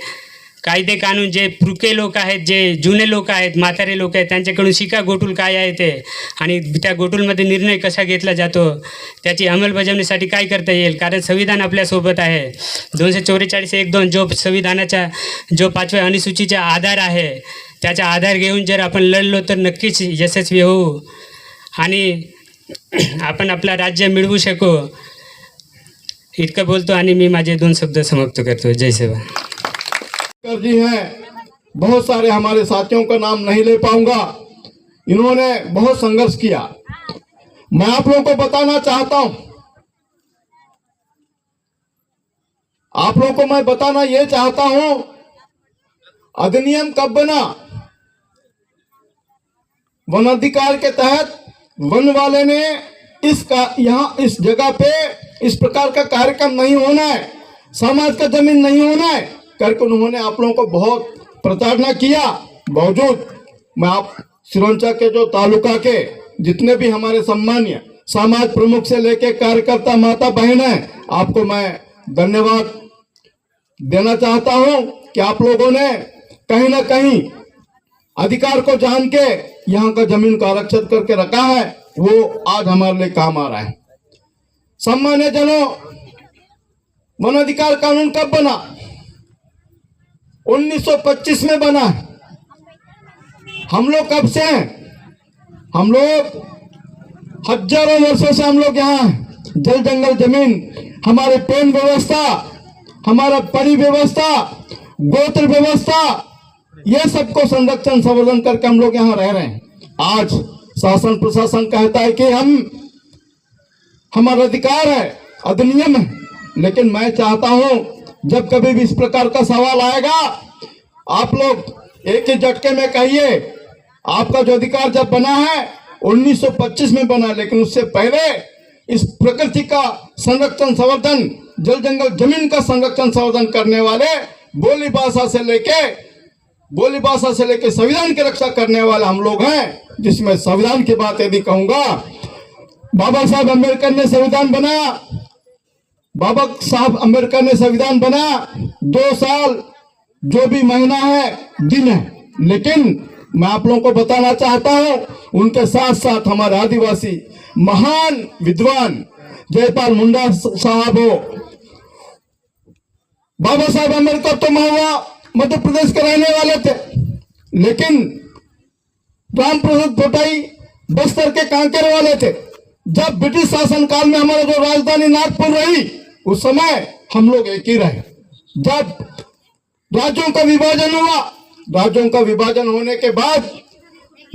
कायदे कानून, जे पुरके लोक आहेत, जे जुने लोक आहेत, म्हातारे लोक आहेत, त्यांच्याकडून शिका गोटूल काय आहे ते, आणि त्या गोटूलमध्ये निर्णय कसा घेतला जातो, त्याची अंमलबजावणीसाठी काय करता येईल. कारण संविधान आपल्या सोबत आहे. दोनशे चौवेचाळीस एक दोन जो संविधानाचा, जो पाचव्या अनुसूचीचा आधार आहे, त्याचा आधार घेऊन जर आपण लढलो, तर नक्कीच यशस्वी होऊ आणि आपण आपला राज्य मिळवू शकू. इतकं बोलतो आणि मी माझे दोन शब्द समाप्त करतो. जय सेवा. कर जी हैं, बहुत सारे हमारे साथियों का नाम नहीं ले पाऊंगा। इन्होंने बहुत संघर्ष किया। मैं आप लोगों को बताना चाहता हूं, आप लोगों को मैं बताना ये चाहता हूं, अधिनियम कब बना? वन अधिकार के तहत वन वाले ने इस का, यहाँ इस जगह पे इस प्रकार का कार्यक्रम नहीं होना है, समाज का जमीन नहीं होना है करके उन्होंने आप लोगों को बहुत प्रताड़ना किया। बावजूद मैं आप सिरोंचा के जो तालुका के जितने भी हमारे सम्मान्य समाज प्रमुख से लेके कार्यकर्ता माता बहन हैं, आपको मैं धन्यवाद देना चाहता हूं कि आप लोगों ने कहीं ना कहीं अधिकार को जान के यहाँ का जमीन को आरक्षित करके रखा है, वो आज हमारे लिए काम आ रहा है। सम्मान्य जनों, वन अधिकार कानून कब बना? उन्नीस सौ पच्चीस में बना है। हम लोग कब से हैं? हम लोग हजारों वर्षों से हम लोग यहाँ हैं। जल जंगल जमीन, हमारे पेन व्यवस्था, हमारा पड़ी व्यवस्था, गोत्र व्यवस्था, ये सबको संरक्षण संवर्धन करके हम लोग यहाँ रह रहे हैं। आज शासन प्रशासन कहता है कि हम, हमारा अधिकार है, अधिनियम है, लेकिन मैं चाहता हूं जब कभी भी इस प्रकार का सवाल आएगा, आप लोग एक ही झटके में कहिए, आपका जो अधिकार जब बना है उन्नीस सौ पच्चीस में बना, लेकिन उससे पहले इस प्रकृति का संरक्षण संवर्धन, जल जंगल जमीन का संरक्षण संवर्धन करने वाले, बोली भाषा से लेके, बोली भाषा से लेके संविधान की रक्षा करने वाले हम लोग हैं। जिसमें संविधान की बात यदि कहूंगा, बाबा साहब अम्बेडकर ने संविधान बनाया, बाबा साहब अम्बेडकर ने संविधान बनाया, दो साल जो भी महीना है, दिन है, लेकिन मैं आप लोगों को बताना चाहता हूं, उनके साथ साथ हमारे आदिवासी महान विद्वान जयपाल मुंडा स-, साहब हो, बाबा साहब अम्बेडकर तो महुआ मध्य प्रदेश के रहने वाले थे, लेकिन राम प्रसाद पोटाई बस्तर के कांकेर वाले थे। जब ब्रिटिश शासन काल में हमारा जो राजधानी नागपुर रही, उस समय हम लोग एक ही रहे। जब राज्यों का विभाजन हुआ, राज्यों का विभाजन होने के बाद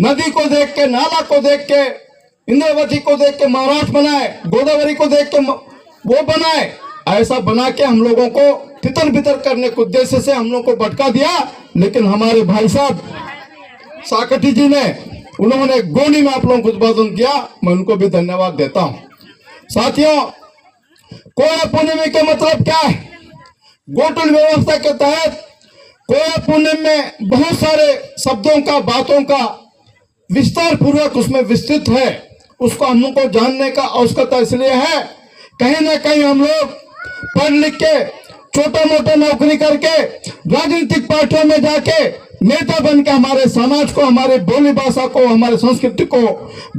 नदी को देख के, नाला को देख के, इंद्रावती को देख के महाराष्ट्र बनाए, गोदावरी को देख के म-, वो बनाए। ऐसा बना के हम लोगों को तितर बितर करने के उद्देश्य से हम लोग को भटका दिया। लेकिन हमारे भाई साहब साकटी जी ने, उन्होंने गोंडी में आप लोगों को उद्बोधन किया, मैं उनको भी धन्यवाद देता हूँ। साथियों, कोया पूर्णिमा का मतलब क्या है? गोटुल व्यवस्था के तहत कोया पूर्णिमा में बहुत सारे शब्दों का, बातों का विस्तार पूर्वक उसमें विस्तृत है, उसको हम लोग को जानने का आवश्यकता इसलिए है, कहीं ना कहीं हम लोग पढ़ लिख के, छोटा मोटा नौकरी करके, राजनीतिक पार्टियों में जाके नेता बन के हमारे समाज को, हमारे बोली भाषा को, हमारे संस्कृति को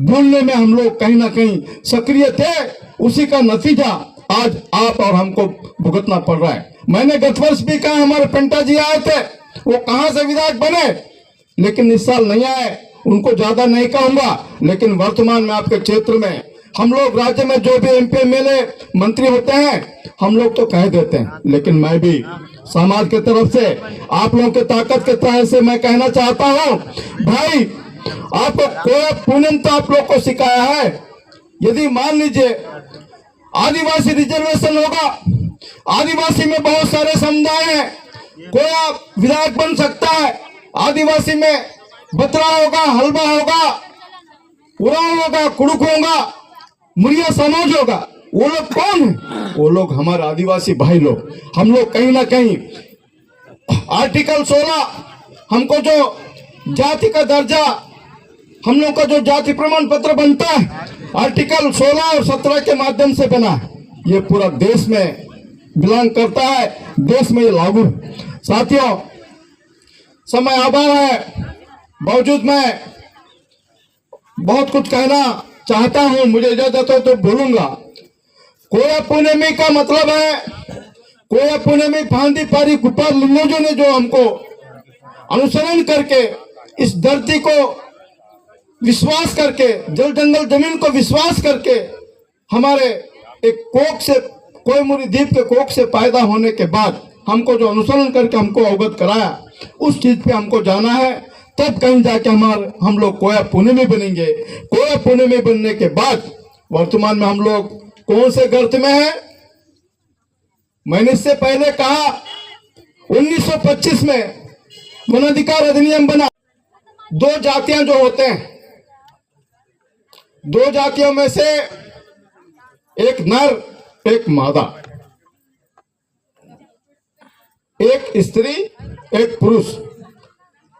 भूलने में हम लोग कहीं ना कहीं सक्रिय थे। उसी का नतीजा आज आप और हमको भुगतना पड़ रहा है। मैंने गत वर्ष भी कहा, हमारे पिंटा जी आए थे, वो कहाँ से विधायक बने, लेकिन इस साल नहीं आए, उनको ज्यादा नहीं कहूंगा। लेकिन वर्तमान में आपके क्षेत्र में हम लोग राज्य में जो भी एमपी, एमएलए, मंत्री होते हैं, हम लोग तो कह देते हैं, लेकिन मैं भी समाज के तरफ से आप लोगों के ताकत के तरह से मैं कहना चाहता हूँ भाई, आपको कोई पुनेम तो आप लोग को सिखाया है। यदि मान लीजिए आदिवासी रिजर्वेशन होगा, आदिवासी में बहुत सारे समुदाय हैं, कोई विधायक बन सकता है। आदिवासी में बतरा होगा, हलबा होगा, उरांव होगा, कुड़ुख होगा, मुरिया समाज होगा। वो लोग कौन है? वो लोग हमारे आदिवासी भाई लोग। हम लोग कहीं ना कहीं आर्टिकल सोलह, हमको जो जाति का दर्जा, हम लोग का जो जाति प्रमाण पत्र बनता है, आर्टिकल सोलह और सत्रह के माध्यम से बना है। ये पूरा देश में बिलोंग करता है, देश में ये लागू है। साथियों, समय अभाव है, बावजूद मैं बहुत कुछ कहना चाहता हूँ, मुझे इजाजत हो तो बोलूंगा। कोया पुनेमी का मतलब है, कोया पुनेमी फांदी पारी कुपार लिंगोजो ने जो हमको अनुसरण करके, इस धरती को विश्वास करके, जल जंगल जमीन को विश्वास करके, हमारे एक कोख से, कोयमुरी द्वीप के कोख से पैदा होने के बाद हमको जो अनुसरण करके हमको अवगत कराया, उस चीज पे हमको जाना है। तब कहीं जाके हमारे, हम लोग कोया पुनेमी बनेंगे। कोया पुनेमी बनने के बाद वर्तमान में हम लोग कौन से गर्त में हैं? मैंने इससे पहले कहा, उन्नीस सौ पच्चीस में वन अधिकार अधिनियम बना। दो जातियां जो होते हैं, दो जातियों में से एक नर, एक मादा, एक स्त्री, एक पुरुष,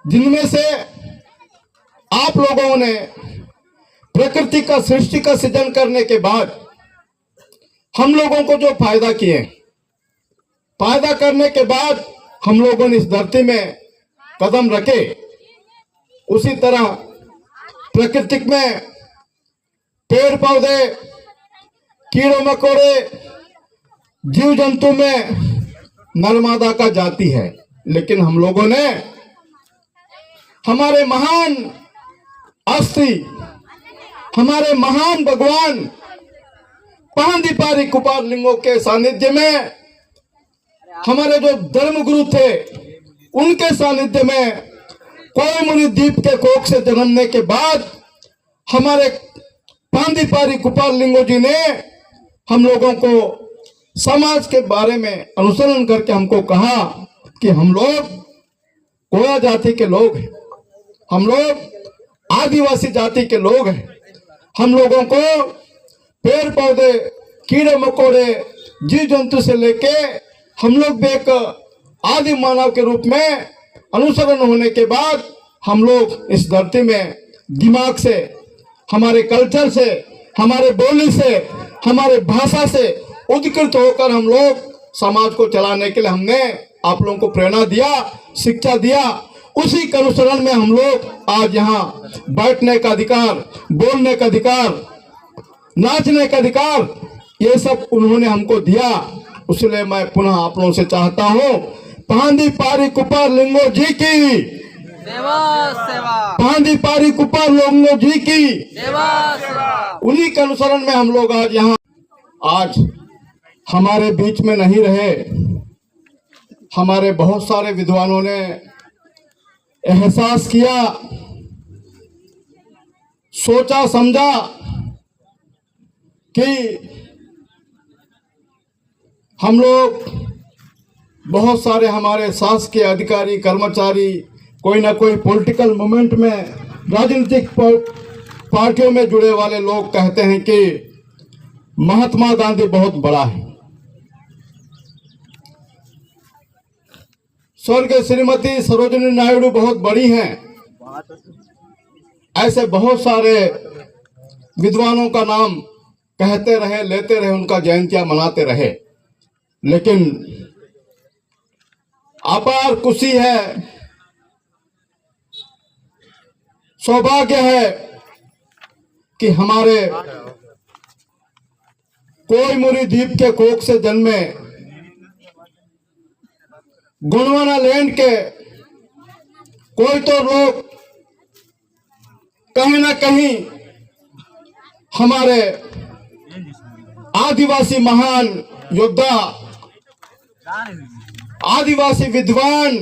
जिनमें से आप लोगों ने प्रकृति का, सृष्टि का सृजन करने के बाद हम लोगों को जो फायदा किए, पैदा करने के बाद हम लोगों ने इस धरती में कदम रखे, उसी तरह प्राकृतिक में पेड़ पौधे, कीड़े मकोड़े, जीव जंतु में नर मादा का जाति है, लेकिन हम लोगों ने हमारे महान हस्ती, हमारे महान भगवान पहांदीपारी कुपार लिंगों के सानिध्य में, हमारे जो धर्म गुरु थे, उनके सानिध्य में कोयमुरी द्वीप के कोख से जन्मने के बाद हमारे पहांदीपारी कुपार लिंगो जी ने हम लोगों को समाज के बारे में अनुसरण करके हमको कहा कि हम लोग कोया जाति के लोग हैं, हम लोग आदिवासी जाति के लोग हैं। हम लोगों को पेड़ पौधे, कीड़े मकोड़े, जीव जंतु से लेके हम लोग भी एक आदि मानव के रूप में अनुसरण होने के बाद हम लोग इस धरती में दिमाग से, हमारे कल्चर से, हमारे बोली से, हमारे भाषा से उद्कृत होकर हम लोग समाज को चलाने के लिए हमने आप लोगों को प्रेरणा दिया, शिक्षा दिया। उसी के अनुसरण में हम लोग आज यहाँ बैठने का अधिकार, बोलने का अधिकार, नाचने का अधिकार, ये सब उन्होंने हमको दिया। इसलिए मैं पुनः आप लोगों से चाहता हूँ, पहांदीपारी कुपार लिंगो जी की, सेवा, सेवा। पहांदीपारी कुपार लिंगो जी की, सेवा, सेवा। उन्हीं के अनुसरण में हम लोग आज यहाँ, आज हमारे बीच में नहीं रहे। हमारे बहुत सारे विद्वानों ने एहसास किया, सोचा समझा कि हम लोग बहुत सारे हमारे शासकीय अधिकारी, कर्मचारी कोई ना कोई पॉलिटिकल मूवमेंट में, राजनीतिक प-, पार्टियों में जुड़े वाले लोग कहते हैं कि महात्मा गांधी बहुत बड़ा है। स्वर्गीय श्रीमती सरोजिनी नायडू बहुत बड़ी हैं। ऐसे बहुत सारे विद्वानों का नाम कहते रहे, लेते रहे, उनका जयंतियां मनाते रहे, लेकिन अपार खुशी है सौभाग्य है कि हमारे कोयमुरी द्वीप के कोख से जन्मे गोंडवाना लैंड के कोयतोर लोग कहीं ना कहीं हमारे आदिवासी महान योद्धा, आदिवासी विद्वान,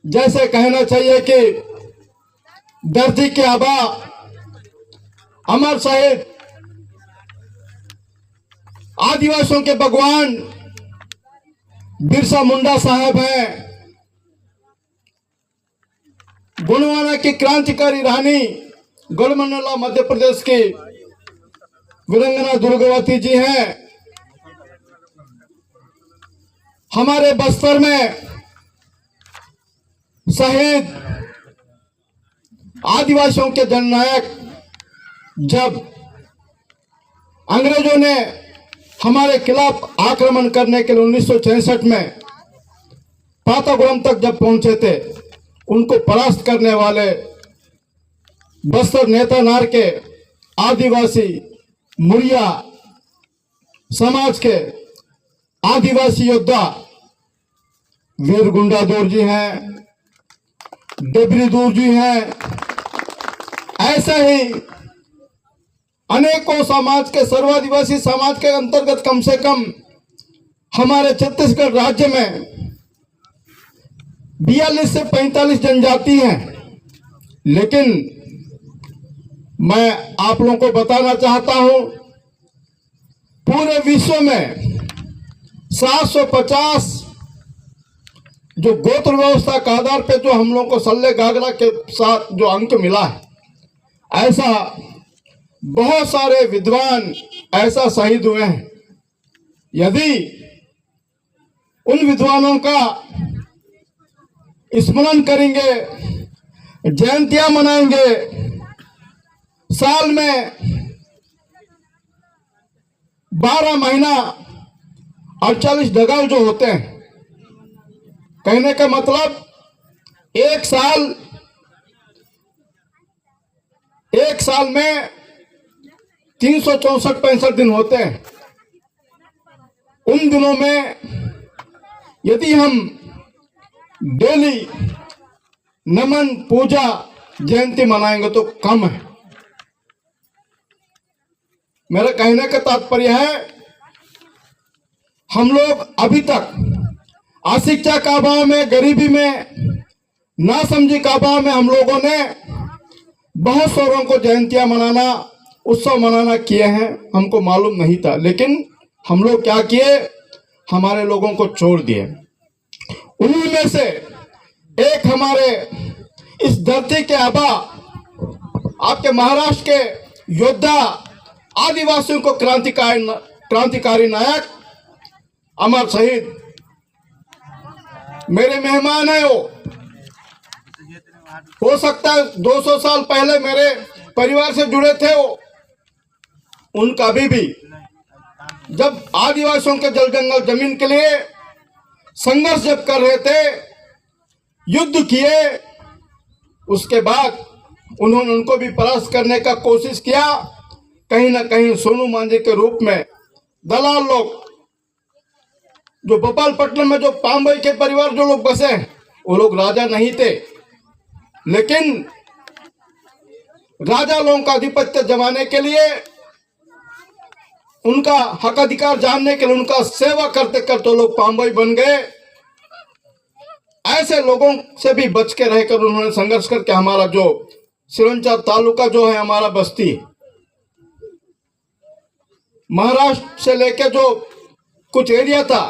जैसे कहना चाहिए कि धरती के आबा, अमर शहीद, आदिवासियों के भगवान बिरसा मुंडा साहब हैं। गोंडवाना की क्रांतिकारी रानी, गढ़मंडला मध्य प्रदेश की वीरांगना दुर्गावती जी हैं। हमारे बस्तर में शहीद आदिवासियों के जननायक, जब अंग्रेजों ने हमारे खिलाफ आक्रमण करने के लिए उन्नीस सौ छियासठ में पातागुलम तक जब पहुंचे थे, उनको परास्त करने वाले बस्तर नेतानार के आदिवासी मुरिया समाज के आदिवासी योद्धा वीर गुंडाधर जी हैं, डबरीधर जी हैं, ऐसे ही अनेकों समाज के, सर्वादिवासी समाज के अंतर्गत कम से कम हमारे छत्तीसगढ़ राज्य में बयालीस से पैंतालीस जनजाति हैं। लेकिन मैं आप लोगों को बताना चाहता हूं, पूरे विश्व में सात सौ पचास जो गोत्र व्यवस्था के आधार पे जो हम लोगों को सल्ले गागरा के साथ जो अंक मिला है, ऐसा बहुत सारे विद्वान ऐसा शहीद हुए हैं। यदि उन विद्वानों का स्मरण करेंगे, जयंतियां मनाएंगे, साल में बारह महीना अड़तालीस डगाल जो होते हैं, कहने का मतलब एक साल, एक साल में तीन सौ चौसठ पैंसठ दिन होते हैं। उन दिनों में यदि हम डेली नमन, पूजा, जयंती मनाएंगे तो कम है। मेरा कहने का तात्पर्य है, हम लोग अभी तक अशिक्षा का अभाव में, गरीबी में, नासमझी का अभाव में हम लोगों ने बहुत सारों को जयंतियां मनाना, उत्सव मनाना किए हैं, हमको मालूम नहीं था। लेकिन हम लोग क्या किए, हमारे लोगों को छोड़ दिए। उन्हीं में से एक हमारे इस धरती के आबा, आपके महाराष्ट्र के योद्धा, आदिवासियों को क्रांतिकारी, क्रांतिकारी नायक अमर शहीद मेरे मेहमान है वो। हो सकता है दो सौ साल पहले मेरे परिवार से जुड़े थे वो। उनका अभी भी, जब आदिवासियों के जल जंगल जमीन के लिए संघर्ष जब कर रहे थे, युद्ध किए, उसके बाद उन्होंने उनको भी परास्त करने का कोशिश किया। कहीं ना कहीं सोनू मांझी के रूप में दलाल लोग, जो भोपालपट्टनम में जो पांबई के परिवार जो लोग बसे हैं, वो लोग राजा नहीं थे, लेकिन राजा लोगों का आधिपत्य जमाने के लिए, उनका हक अधिकार जानने के लिए उनका सेवा करते करते वो लोग पांबई बन गए। ऐसे लोगों से भी बच के रहकर उन्होंने संघर्ष करके हमारा जो सिरोंचा तालुका जो है, हमारा बस्ती, महाराष्ट्र से लेके जो कुछ एरिया था,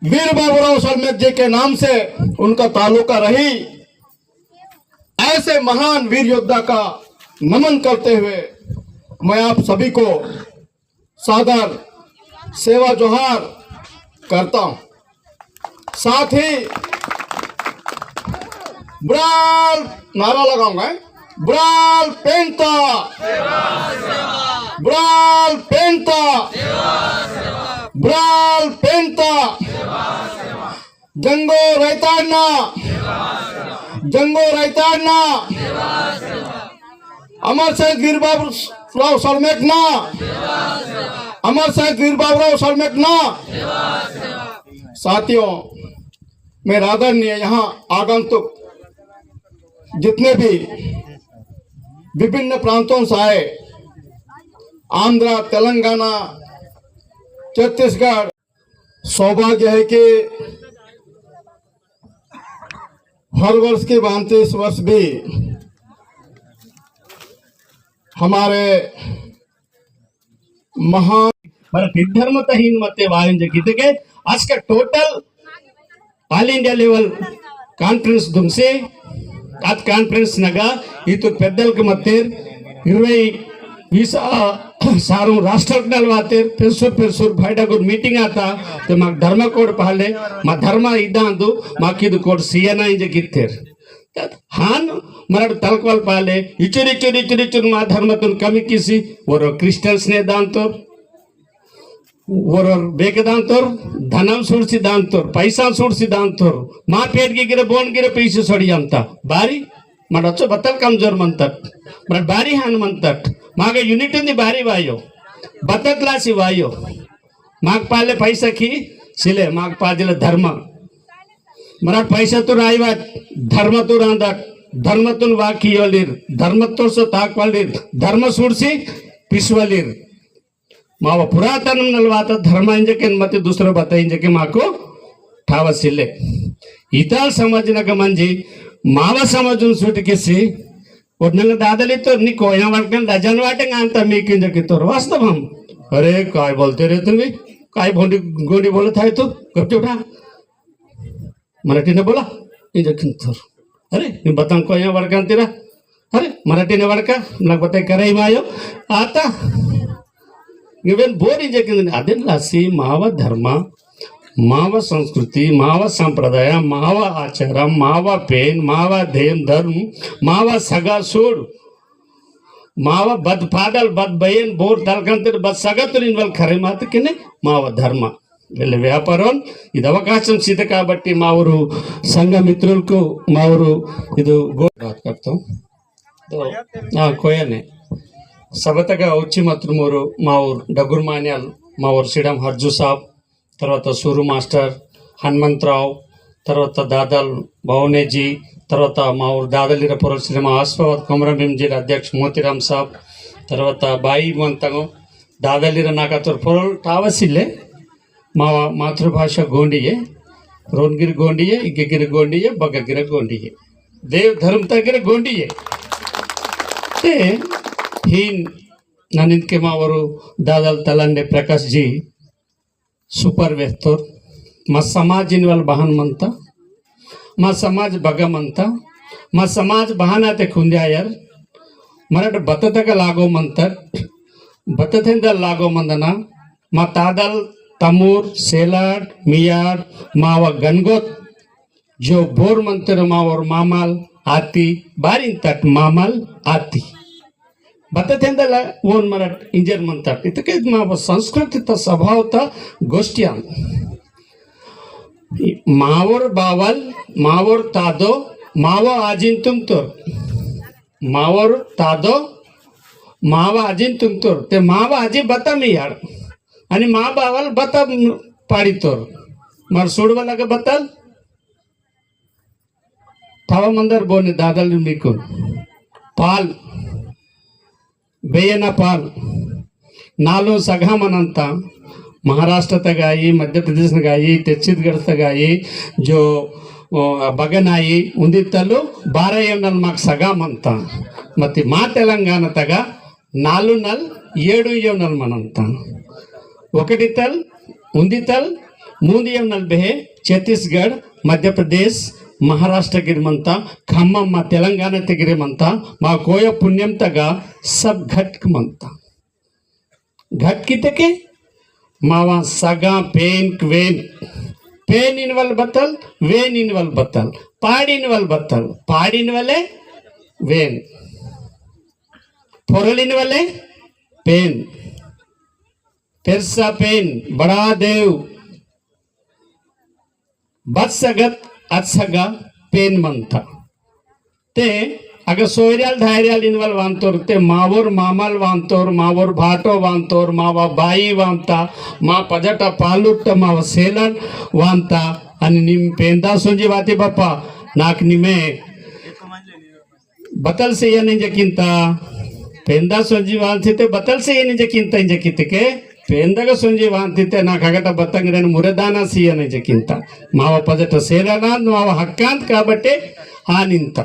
वीर बाबूराव सलमेक जी के नाम से उनका तालुका रही। ऐसे महान वीर योद्धा का नमन करते हुए मैं आप सभी को सादर सेवा जोहार करता हूं। साथ ही ब्राल नारा लगाऊंगा, ब्राल पेंता, ब्राल पेंता, ब्राल पेंता, जंगो रैताड़ना, जंगो रैताड़ना, अमर शहीद वीर बाबूराव सड़मेकना, अमर शहीद वीर बाबूराव सड़मेकना। साथियों, मेरे आदरणीय यहाँ आगंतुक जितने भी विभिन्न प्रांतों से आए, आंध्रा, तेलंगाना, छत्तीसगढ़, सौभाग्य है कि हर वर्ष की भांति इस वर्ष भी हमारे महान पर धर्म तहीन मते वायन जे कितके आज का total all India level conference दुमसे। अद कॉन्फ्रेंस नगा इतु पेद्दलक मत्तेर इरवै वीसा सारू राष्ट्रकनल वातेर पेरसुर पेरसुर भाईडा गुर मीटिंग आता। ते माक धर्म कोड पाले मा धर्म इदांदु माक इदु कोड सियना इंजे कित्तेर। हान मरड तलकवल पाले इचुर इचुर इचुर इचुर मा धर्मतुन कमी किसी वरो क्रिश्चियंस ने दांतोर वरोर बेके दांतोर, धनम सुड़सी दांतोर, पैसा सुड़सी दांतोर, मा पेट के गिरे बोन गिरे पैसे सड़ी अंता। बारी, मरड अच्छो बतल कमजोर मंतट, मरड बारी हान मंतट, मागे यूनिट उंदी बारी वायो, बतत लासी वायो, माग पाले पैसा की सिले, माग पादिले धर्म, मरड पैसा तुर आईवात, धर्म तुर आंदट, धर्म तुन वाकी योलीर, धर्म तुर सो ताकवालीर, धर्म सुड़सी पिसवालीर। मावा पुरातनम नलवात धर्म इंजके मते दूसरा बता इंजके माको ठावा सिले। इताल समाज नग मंजी मावा समाजुन सुट किसी उडनंग दादली तो नी कोया वड़कन लजन वाटे अंत मी किंजके तोर वास्तव हम। अरे काय बोलते रे तुम्ही? काय भोंडी गोंडी बोलत आहे तू? गपचूप रहा। मराठी ने बोला, इंजेक्शन थोर। अरे, मैं बताऊं को यहाँ वड़का तेरा। अरे, मराठी ने वड़का, नक बताए करे ही मायो। आता। इवन बोर इंजेक्शन अदेन लासी मावा धर्म, मावा संस्कृति, मावा संप्रदाय, मावा आचार, मावा पेन, मावा देम धर्म, मावा सगा सोड़, मावा बद पादल, बद बयन, बोर तलकंतर, बद सगतुन इनवल खरे मात किने मावा धर्म। वेले व्यापारोन इद अवकाशम सीत काबट्टी मावरु संघ मित्रुलकु मावरु इदु गो-, बात करतो। तो, आ, कोयने। सबतगा उच्ची मत्रुमोरु मावुर डगुर मान्याल, मावुर सिडम हर्जु साब, తర్వాత సూరు మాస్టర్, హనుమంతరావు, తర్వాత దాదాల్ భవనేజీ, తర్వాత మా ఊరు దాదలిర పొరల్ శ్రీ మా ఆసిఫాబాద్ కొమరం భీం జిల్లా అధ్యక్ష మోతిరామ్ సాబ్, తర్వాత బాయి మంతంగం దాదలిర నాకతోర్ పొరల్ టావసిల్లే మా మాతృభాష గోండియే, రోన్గిరి గోండియే, ఇగ్గగిరి గోండియే, బగ్గగిరి గోండియే, देव धर्म तगिरे गोंडिये। ते हीन ननिंदके मावरु दादल तलंडे प्रकाश जी सुपर वेस्तोर। मा समाज इनवल बहन मंता, मा समाज बग मंता, मा समाज बहन आते खुंद्यायर। मरट बततक लागो मंतर, बततेंदल लागो मंदना। मा तादल तमूर सेलाड मियाड मावा गनगोत जो बोर मंतर मावर मामल आती, बारिन तट मामल आती। बता तेंदला वोन मरट इंजर मंतर। इतके मावर संस्कृति त स्वभाव त गोष्टियां। मावर बावल, मावर तादो, मावा आजिन तुमतोर। मावर तादो, मावा आजिन तुमतोर। ते मावा आजी बता मियाड़। अनि मा बावल बता पाड़ीतोर। मर सुड़वला के बतल। तवा मंदर बोने दादल मिकुन। पाल। बेयना पाल। नालो सगा मनंता। महाराष्ट्र तगाई, मध्य प्रदेश तगाई, छत्तीसगढ़ तगाई, जो, ओ, बगनाई, उन्दी तलु बारह एवनल माक सगा मनता। मति मा तेलंगाना तगा नालुनल, एडु एवनल मनंता। ओकटितल, उन्दितल, मूंद एवनल बेहे, छत्तीसगढ़, मध्य प्रदेश, महाराष्ट्र गिर मनता, खम्मम मा तेलंगाना ते गिरे मनता, मा कोया पुनेम तगा सब घटक मनता। घटक कितके? मावा सगा पेन क्वेन, पेन इनवल बतल, वेन इनवल बतल, पाड़ इनवल बतल, पाड़ इनवले वेन। पोरल इनवले पेन, पेरसा पेन, बड़ा देव, बत्सगत अत्सगा पेन मंता। ते अगर सोयरियाल धायरियाल इनवल वांतोर, ते मावोर मामाल वांतोर, मावोर भाटो वांतोर, मावा बाई वांता, मा पजटा पालुट्ट, मावा सेलन वांता, अनि निम पेंदा सोंजी वाती बापा, नाक निमे बतल से या निंजा किंता, पेंदा सोंजी वांती ते बतल से या निंजा किंता, इंजा कितके, पेंदगा सोंजी वांतिते ना कगट बतंगरेन मुरेदाना सियन जकिंता। मावा पजट सेलना मावा हक्कांत काबट्टे हानिंता।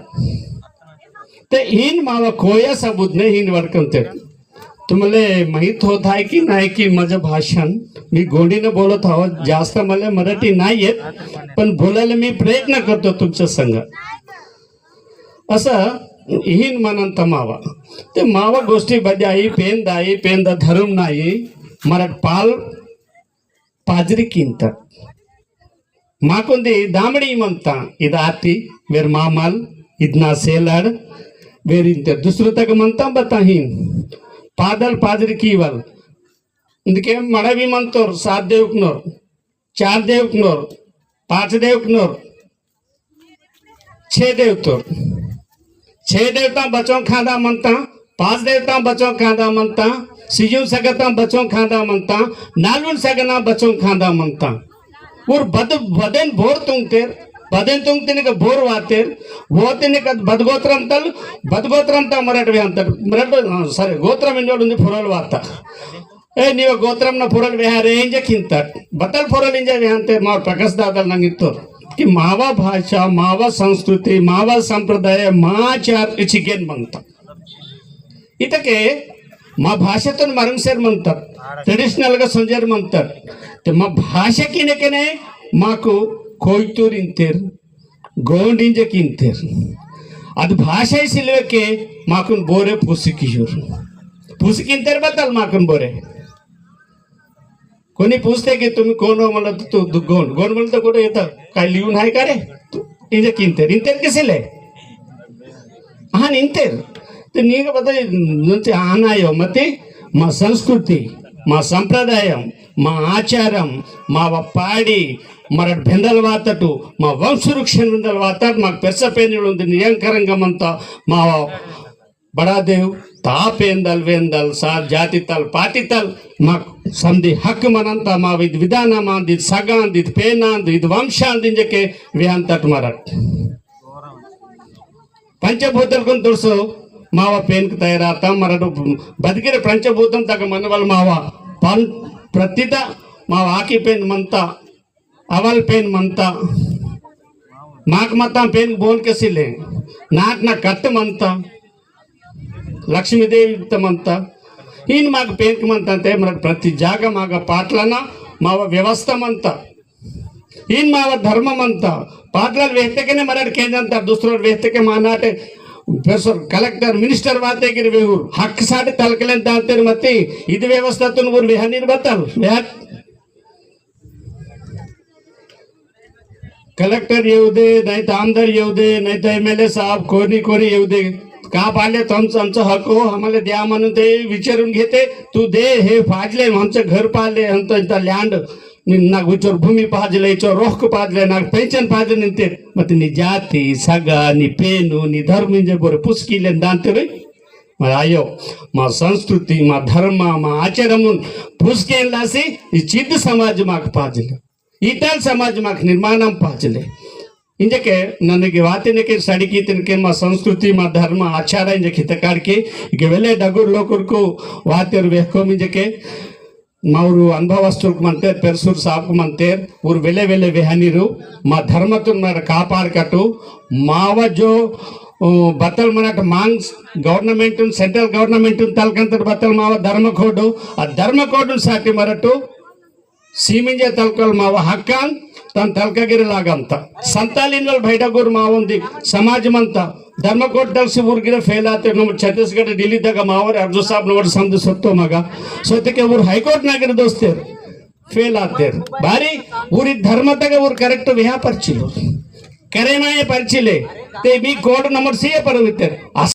ते हीन मावा कोया सबूत ने हीन वड़कंते। तुम्हले माहित होत आहे कि नाही कि माझं भाषण मी गोंडीने बोलत आहो, जास्त मला मराठी नाही येत, पण बोलायला मी प्रयत्न करतो तुमच्या संग। असा हीन मनंता मावा। ते मावा गोष्टी बजाई, पेन दाई, पेन दा धर्म नाई, मरट पाल पाजरी किंता। माकुंदी दामड़ी मनता, इद आती, वेर मामल, इद ना सेलड़, वेर इंते दुसरो तक मनता बता हीन। पादल पाजरी कीवल। इंदके मड़वी मनतोर, सात देवकनोर। चार देवकनोर, पांच देवकनोर, छे देवतोर। छे देवता बचों खादा मनता, पांच देवता बचों खादा मनता, सिजुन सगता बचों खादा मनता, नालुन सगना बचों खादा मनता। उर बद-, बदेन बोर तुंगतेर, बदेन तुंगते ने का बोर वातेर, वो ते ने का बदगोत्रम तल, बदगोत्रम ता मरट व्यांतर, मरट, हाँ, sorry, गोत्रम इंडोल उन्दी फुरल वाता। ए, नीव गोत्रम न पोरल वेहारे इंजे किंतट। बतल पोरल इंजे वेहांते मार प्रकाश दादल नंगित्तोर। कि मावा भाषा, मावा संस्कृति, मावा संप्रदाय, मा चार इचिगेन मंता। इतके मा भाषातुन मरुंगसेर मंता। Traditional गा संजेर मंता। ते मा भाषा किने किने माकु कोइतुर इंतेर। गोंड इंजे किंतेर। अद भाषा सिलवे के माकुन बोरे पुसिकियुर। पुसिकिंतेर बतल माकुन बोरे। कोनी पूछते कि तुम कौन हो, मतलब, तू, तू गोंड, गोंड बोलते कोटे येता, काई लियून हाय करे? तू इंजे किंतेर, इंतेर किसिले? हाँ, इंतेर। तो नीके बता, नंचे आना यो मती, मा संस्कृति, मा संप्रदायम, मा आचारम, मा व पाड़ी, मरट भेंदल वातटु, मा वंश वृक्षन भेंदल वातट, मा पेरसा पेनिल उंदी नियंकरंग मंता, मा व बड़ा देव, ता पेंदल वेंदल, सात जाति तल, पाटी तल, मा समदी हक मनंता, मा विद विधान मांदित, सगांदित, पेनांदित, वंशांदित इंजेके वेहंतट मरट। पंचभूतल कुन तुरसो मावा पेनक तयार आता, मरट बदकिर पंचभूतम तक मनवल मावा पन-, प्रतीता मावा आकी पेन मंता, अवल पेन मंता, माक मता पेन बोन के सिले, नाक ना कट मंता, लक्ष्मी देवी त मंता, इन माक पेनक मंता ते मरट प्रति जागा मागा पाटलाना मावा व्यवस्था मंता। इन मावा धर्म मंता, पाटलाल वेहते के ने मरट के जनता, दूसरों वेहते के मानाटे, प्रोफेसर, कलेक्टर, मिनिस्टर वाते गिर वेहुर, हक साटे तलकलेन दांतेर मती, इद व्यवस्था तुन उर वेहनीर बतल, वेहत। कलेक्टर येउदे, नहीं तो आमदार येउदे, नहीं तो एमएलए साहब, कोनी कोनी येउदे, का पाले तो हम, हमचा हक हो, हमाले द्या म्हणून ते विचारून घेते, तू दे, हे पाजले, हमचा घर पाले, हम तो इतना लँड, नि-, ना गुचर भूमि पाजले, इचो रोहक पाजले, ना पेंशन पाजले निंते। मत नि जाति, सगा, नि पेनु, नि धर्म इंजे बोरे पुसकी लेन दांते रे। मर आयो, मा संस्कृति, मा धर्म, मा आचरमुन पुसकेन लासी, इ चिद समाज माक पाजले। इतल समाज माक निर्माणम पाजले। इंजेके ननगे वातिनके सड़की तिनके मा संस्कृति, मा धर्म, आचार इंजेके हितकाड़के, इके वेले डगुर लोकुरकु वातेर वेहकोम इंजेके, माउरु अनुभवस्तुलकु मंतेर, पेरसुर साहबकु मंतेर, उर वेले वेले वेहनीरु, मा धर्मतुन मर कापाड़ कटु, मावा जो, ओ, बतल मनट मांग government उन, central government उन तलकंतर बतल मावा धर्म code, आ धर्म code उन साटी मरटु, सीमिंजे तलकल मावा हक्कान, तन तलका गिरे लागंता। संतालिन वल भैडगुर मावंदी, समाज मंता, धर्म code तलसी उर गिरे fail आते, नम छत्तीसगढ़ दिल्ली तक मावर अर्जु साहब नवर समझ सत्तो मगा। सोते के उर high court ना गिरे दोस्तेर, fail आतेर। बारी, उरी धर्म तक उर correct वेहा परचिलो। करे माये परचिले, ते भी code नंबर सी पर वितर।